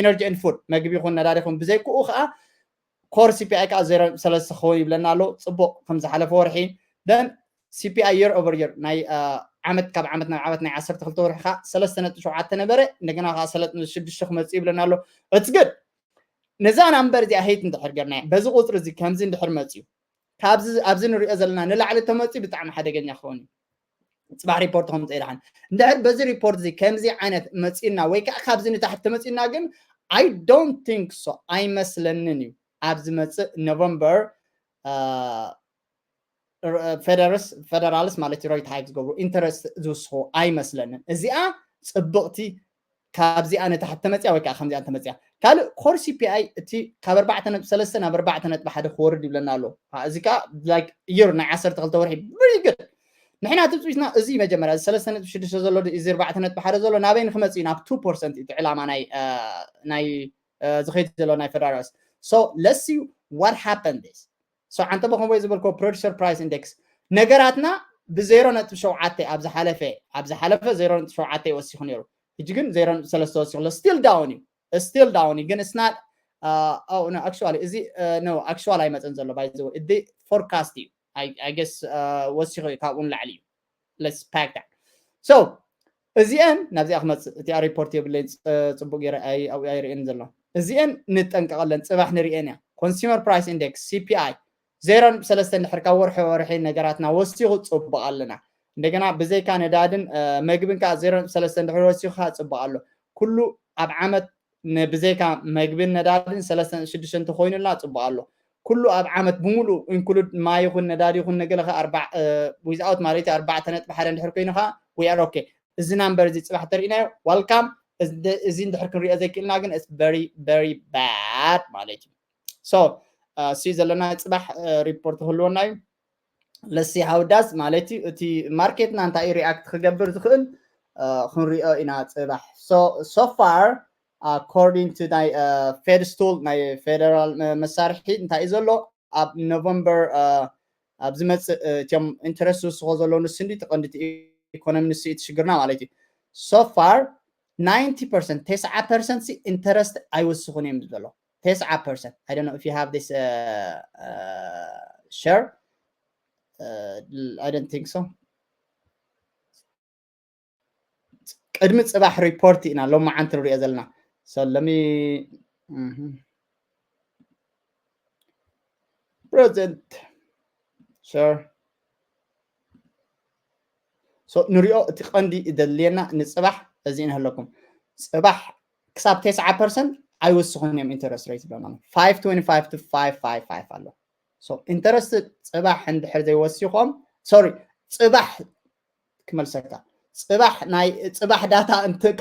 energy and food መግቢ ይኹን ነዳዲ ይኹን ብዘይክኡ ከዓ core C P I ከዓ ዜሮ ነጥቢ ሰለስተ ክኸውን ይብለና ኣሎ። ፅቡቅ ከም ዝሓለፈ ወርሒ። Then C P I year over year ናይ ዓመት ካብ ዓመት ናብ ዓመት ናይ ዓሰርተ ክልተ ወርሒ ከዓ ሰለስተ ነጥቢ ሸውዓተ ነበረ። እንደገና ከዓ ሰለስተ ነጥቢ ሽዱሽተ ክመፅእ ይብለና ኣሎ። It's good። ነዛ ናምበር እዚኣ ሄት እንድሕር ገርና በዚ ቁፅሪ እዚ ከምዚ እንድሕር መፅዩ ካብዚ ኣብዚ ንሪኦ ዘለና ንላዕሊ ተመፅዩ ብጣዕሚ ሓደገኛ ክኸውን እዩ። ፅባሕ ሪፖርት ከምፅእ ይደሓን እንድሕር በዚ ሪፖርት እዚ ከምዚ ዓይነት መፅዩና ወይ ከዓ ካብዚ ንታሕቲ ተመፅዩና ግን I don't think so ኣይመስለንን እዩ ኣብ ዝመፅእ ኖቨምበር ፌደራልስ ማለት እዩ ሬት ሃይክ ዝገብሩ ኢንተረስት ዝውስኹ ኣይመስለንን። እዚኣ ፅብቕቲ ካብዚኣ ንታሕቲ ተመፅያ ወይ ከዓ ከምዚኣ ተመፅያ ካልእ ኮር C P I እቲ ካብ ኣርባዕተ ነጥቢ ሰለስተ ናብ ኣርባዕተ ነጥቢ ሓደ ክወርድ ይብለና ኣሎ። እዚ ከዓ like year ናይ ዓሰርተ ክልተ ወርሒ very good። ንሕና ትፅቢትና እዚ መጀመርያ እዚ ሰለስተ ነጥቢ ሽዱሽተ ዘሎ እዚ ኣርባዕተ ነጥቢ ሓደ ዘሎ ናበይ ንክመፅእ እዩ ናብ ቱ ፐርሰንት እቲ ዕላማ ናይ ናይ ዝኸይድ ዘሎ ናይ ፌደራልስ። So let's see what happened this. So ዓንተ በኸምቦይ ዝበልኮ producer price index ነገራትና ብዜሮ ነጥቢ ሸውዓተ ኣብ ዝሓለፈ ኣብ ዝሓለፈ ዜሮ ነጥቢ ሸውዓተ ይወሲኹ ነይሩ። ሕጂ ግን ዜሮ ነጥቢ ሰለስተ ወሲኹ ኣሎ። Still down እዩ። Still down እዩ ግን it's not actually እዚ no actual ኣይመፅን ዘሎ by the way እዚ forecast እዩ። I guess ወሲኹ እዩ ካብኡ ንላዕሊ እዩ። Let's pack that. So እዚአን ናብዚኣ ክመፅእ እቲኣ ሪፖርት የብለይን። ፅቡቅ ገይረ ኣብኡ ኣይርእየን ዘሎ። እዚአን ንጠንቀቀለን ፅባሕ ንርእየን እያ። Consumer Price Index C P I ዜሮ ነጥቢ ሰለስተ እንድሕር ካብ ወርሒ ወርሒ ነገራትና ወሲኹ ፅቡቅ ኣለና። እንደገና ብዘይካ ነዳድን መግብን ከዓ ዜሮ ነጥቢ ሰለስተ እንድሕር ወሲኹ ከዓ ፅቡቅ ኣሎ። ኩሉ ኣብ ዓመት ብዘይካ መግብን ነዳድን ሰለስተ ሽዱሽተ እንተኮይኑልና ፅቡቅ ኣሎ። ኩሉ ኣብ ዓመት ብምሉእ include ማይ ይኹን ነዳዲ ይኹን ነገለ without ማለት ኣርባዕተ ነጥቢ ሓደ እንድሕር ኮይኑ ከዓ we are okay። እዚ ናምበር እዚ ፅባሕ ተርእናዮ welcome። እዚ እንድሕር ክንሪኦ ዘይክእልና ግን it's very very bad ማለት እዩ። So ሲ ዘለና ፅባሕ ሪፖርት ክህልወና እዩ። Let's see how it does ማለት እዩ። እቲ ማርኬትና እንታይ ሪኣክት ክገብር ዝኽእል ክንሪኦ ኢና ፅባሕ። So far according to ናይ ፌድ ስቱል ናይ ፌደራል መሳርሒ እንታይ እዩ ዘሎ ኣብ ኖቨምበር ኣብ ዝመፅእ እቲኦም ኢንተረስት ዝውስኾ ዘለዉ ንሱ እንዲ ተቐንዲ ኢኮኖሚ ንሱ እዩ ሽግርና ማለት እዩ። So far ninety percent ተስዓ ፐርሰንት ሲ ኢንተረስት ኣይውስኹን እዮም ዘሎ። ተስዓ ፐርሰንት I don't know if you have this share. I don't think so. ቅድሚ ፅባሕ ሪፖርት ኢና ሎማዓንቲ ንሪኦ ዘለና። So let me present share. So ንሪኦ እቲ ቀንዲ ዘድልየና ንፅባሕ እዚ ንህለኩም ፅባሕ ክሳብ ተስዓ ፐርሰንት ኣይወስኹን እዮም ኢንተረስት ሬት ብለና five twenty five to five five five ኣሎ። So ኢንተረስት ፅባሕ እንድሕር ዘይወሲኾም sorry ፅባሕ ክመልሰካ ፅባሕ ናይ ፅባሕ ዳታ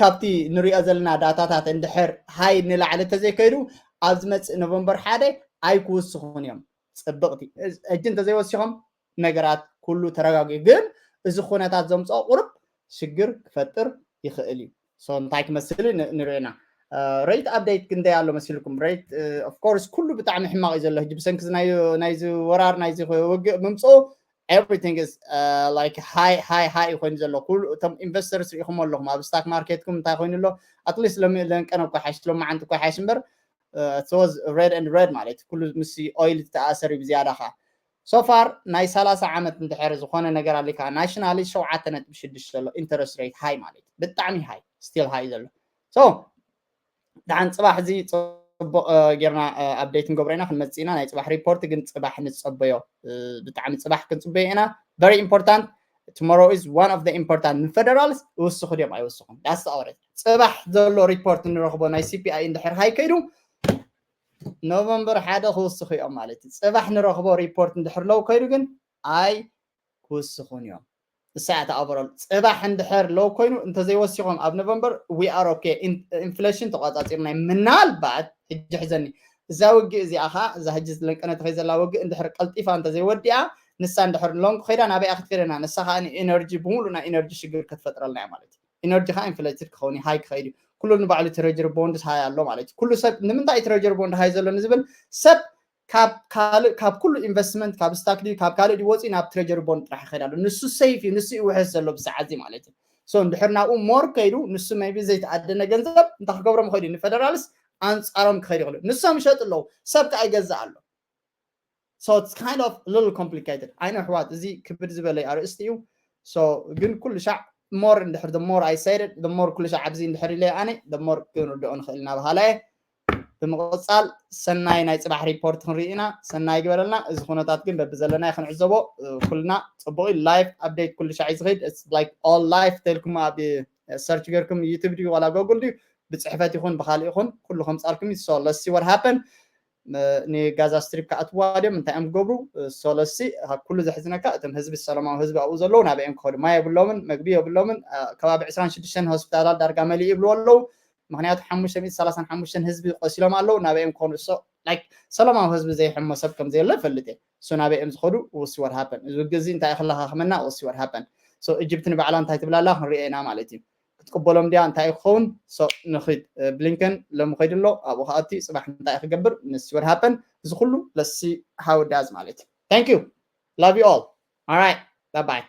ካብቲ ንሪኦ ዘለና ዳታታት እንድሕር ሃይ ንላዕሊ ተዘይከይዱ ኣብ ዝመፅእ ኖቨምበር ሓደ ኣይክውስኹን እዮም። ፅብቕቲ ሕጂ እንተዘይወሲኾም ነገራት ኩሉ ተረጋጊ ግን እዚ ኩነታት ዘምፅኦ ቁሩብ ሽግር ክፈጥር ይኽእል እዩ። So እንታይ ክመስል ንሪኦ ኢና። ሬት ኣፕዴት ክንደይ ኣሎ መሲልኩም? ሬት ኦፍኮርስ ኩሉ ብጣዕሚ ሕማቕ እዩ ዘሎ ሕጂ ብሰንኪ ናይዚ ወራር ናይዚ ውግእ ምምፅኡ everything is like high high high ኮይኑ ዘሎ ኩሉ እቶም ኢንቨስተርስ ሪኢኹም ኣለኹም ኣብ ስታክ ማርኬትኩም እንታይ ኮይኑ ኣሎ። At least ለንቀነ እኮ ሓይሽ ሎማዓንቲ እኮ ሓይሽ እምበር it was red and red ማለት ኩሉ ምስ ኦይል ዝተኣሰር እዩ ብዝያዳ ከዓ። So far ናይ ሰላሳ ዓመት እንድሕር ዝኾነ ነገር ኣሊካ ናሽናሊ ሸውዓተ ነጥቢ ሽዱሽተ ዘሎ ኢንተረስት ሬት ሃይ ማለት ብጣዕሚ ሃይ ስቲል ሃይ ዘሎ። So ደሓን ፅባሕ እዚ ጽቡቕ ጌርና update ንገብሮ ኢና። ክንመጽእ ኢና። ናይ ጽባሕ report ግን ጽባሕ ንጸበዮ። ብጣዕሚ ጽባሕ ክንጽበዮ ኢና። Very important. Tomorrow is one of the important። ንፌደራልስ ይውስኹ ድዮም ኣይውስኹን? That's our። ጽባሕ ዘሎ report ንረኽቦ ናይ C P I እንድሕር ሃይ ከይዱ ኖቨምበር ሓደ ክውስኹ እዮም ማለት እዩ። ጽባሕ ንረኽቦ report እንድሕር low ከይዱ ግን ኣይ ክውስኹን እዮም። እሳ እያ ተኣበረሉ። ጽባሕ እንድሕር low ኮይኑ እንተዘይወሲኾም ኣብ ኖቨምበር we are okay። ኢንፍሌሽን ተቆጻጺርና ምናልባት ሕጂ ሕዘኒ እዛ ውግእ እዚኣ ኸ እዛ ሕጂ ዝለንቀነት ኸይ ዘላ ውግእ እንድሕር ቀልጢፋ እንተዘይወዲኣ ንሳ እንድሕር long ኮይዳ ናበይ ክትከደና ንሳ ኸዓ energy ብምሉእ ናይ energy ሽግር ክትፈጥረልና እያ ማለት እዩ። Energy ኸዓ inflated ክኸውን high ክኸይድ እዩ። ኩሉ ንባዕሉ treasury bonds high ኣሎ ማለት እዩ። ኩሉ ሰብ ንምንታይ treasury bond high ዘሎ ንዝብል ሰብ ካብ ካልእ ካብ ኩሉ investment ካብ stock ድዩ ካብ ካልእ ድዩ ወፂኡ ናብ treasury bond ጥራሕ ይኸይድ ኣሎ። ንሱ safe እዩ፣ ንሱ እዩ ውሕስ ዘሎ ብሰዓት እዚ ማለት እዩ። So እንድሕር ናብኡ more ከይዱ ንሱ maybe ዘይተኣደነ ገንዘብ እንታይ ክገብሮም ይኸይዱ ንፌደራልስ ኣንፃሮም ክኸይዱ ይኽእሉ። ንሶም ይሸጡ ኣለዉ፣ ሰብ ከዓ ይገዝእ ኣሎ። So it's kind of little complicated። I know ኣሕዋት እዚ ክብድ ዝበለ ኣርእስቲ እዩ። So ግን ኩሉ ሻዕ more እንድሕር the more I said it the more ኩሉ ሻዕ ኣብዚ እንድሕር ኢለ ኣነ the more ክንርድኦ ንኽእል እናበሃለ ብምቕፃል ሰናይ ናይ ፅባሕ report ክንርኢ ኢና። ሰናይ ግበረልና። እዚ ኩነታት ግን በብዘለናዮ ክንዕዘቦ ኩልና ፅቡቕ እዩ። Live update ኩሉ ሻዕ እዩ ዝኸይድ። It's like all live ተልኩም ኣብ search ገርኩም YouTube ድዩ ዋላ Google ድዩ ብፅሕፈት ይኹን ብካልእ ይኹን ኩሉ ከምፃልኩም እዩ። So let's see what happen። ንጋዛ ስትሪፕ ክኣትዋ ድዮም እንታይ እዮም ክገብሩ? So let's see። ካብ ኩሉ ዘሕዝነካ እቶም ህዝቢ ሰላማዊ ህዝቢ ኣብኡ ዘለዉ ናበኦም ክኸዱ ማይ የብሎምን፣ መግቢ የብሎምን። ከባቢ ዕስራን ሽዱሽተን ሆስፒታላት ዳርጋ መሊኡ ይብልዎ ኣለዉ። ምክንያቱ ሓሙሽተ ሚእቲ ሰላሳን ሓሙሽተን ህዝቢ ቆሲሎም ኣለዉ። ናበኦም ክኾኑ እሶ like ሰላማዊ ህዝቢ ዘይሕሞ ሰብ ከም ዘየለ ፈልጥ እየ። እሱ ናበኦም ዝኸዱ we'll see what happen። እዚ ውግእ እዚ እንታይ ክለኻኽመና we'll see what happen። So ኢጅፕት ንባዕላ እንታይ ትብላላ ክንሪኦ ኢና ማለት እዩ። ክትቅበሎም ድያ እንታይ ክኸውን? So ንኺድ። ብሊንከን ሎሚ ኸይዱ ኣሎ፣ ኣብኡ ከኣቲ ጽባሕ እንታይ ክገብር ንሲ what happen። እዚ ኩሉ let's see how it does ማለት እዩ። Thank you, love you all, all right, bye bye።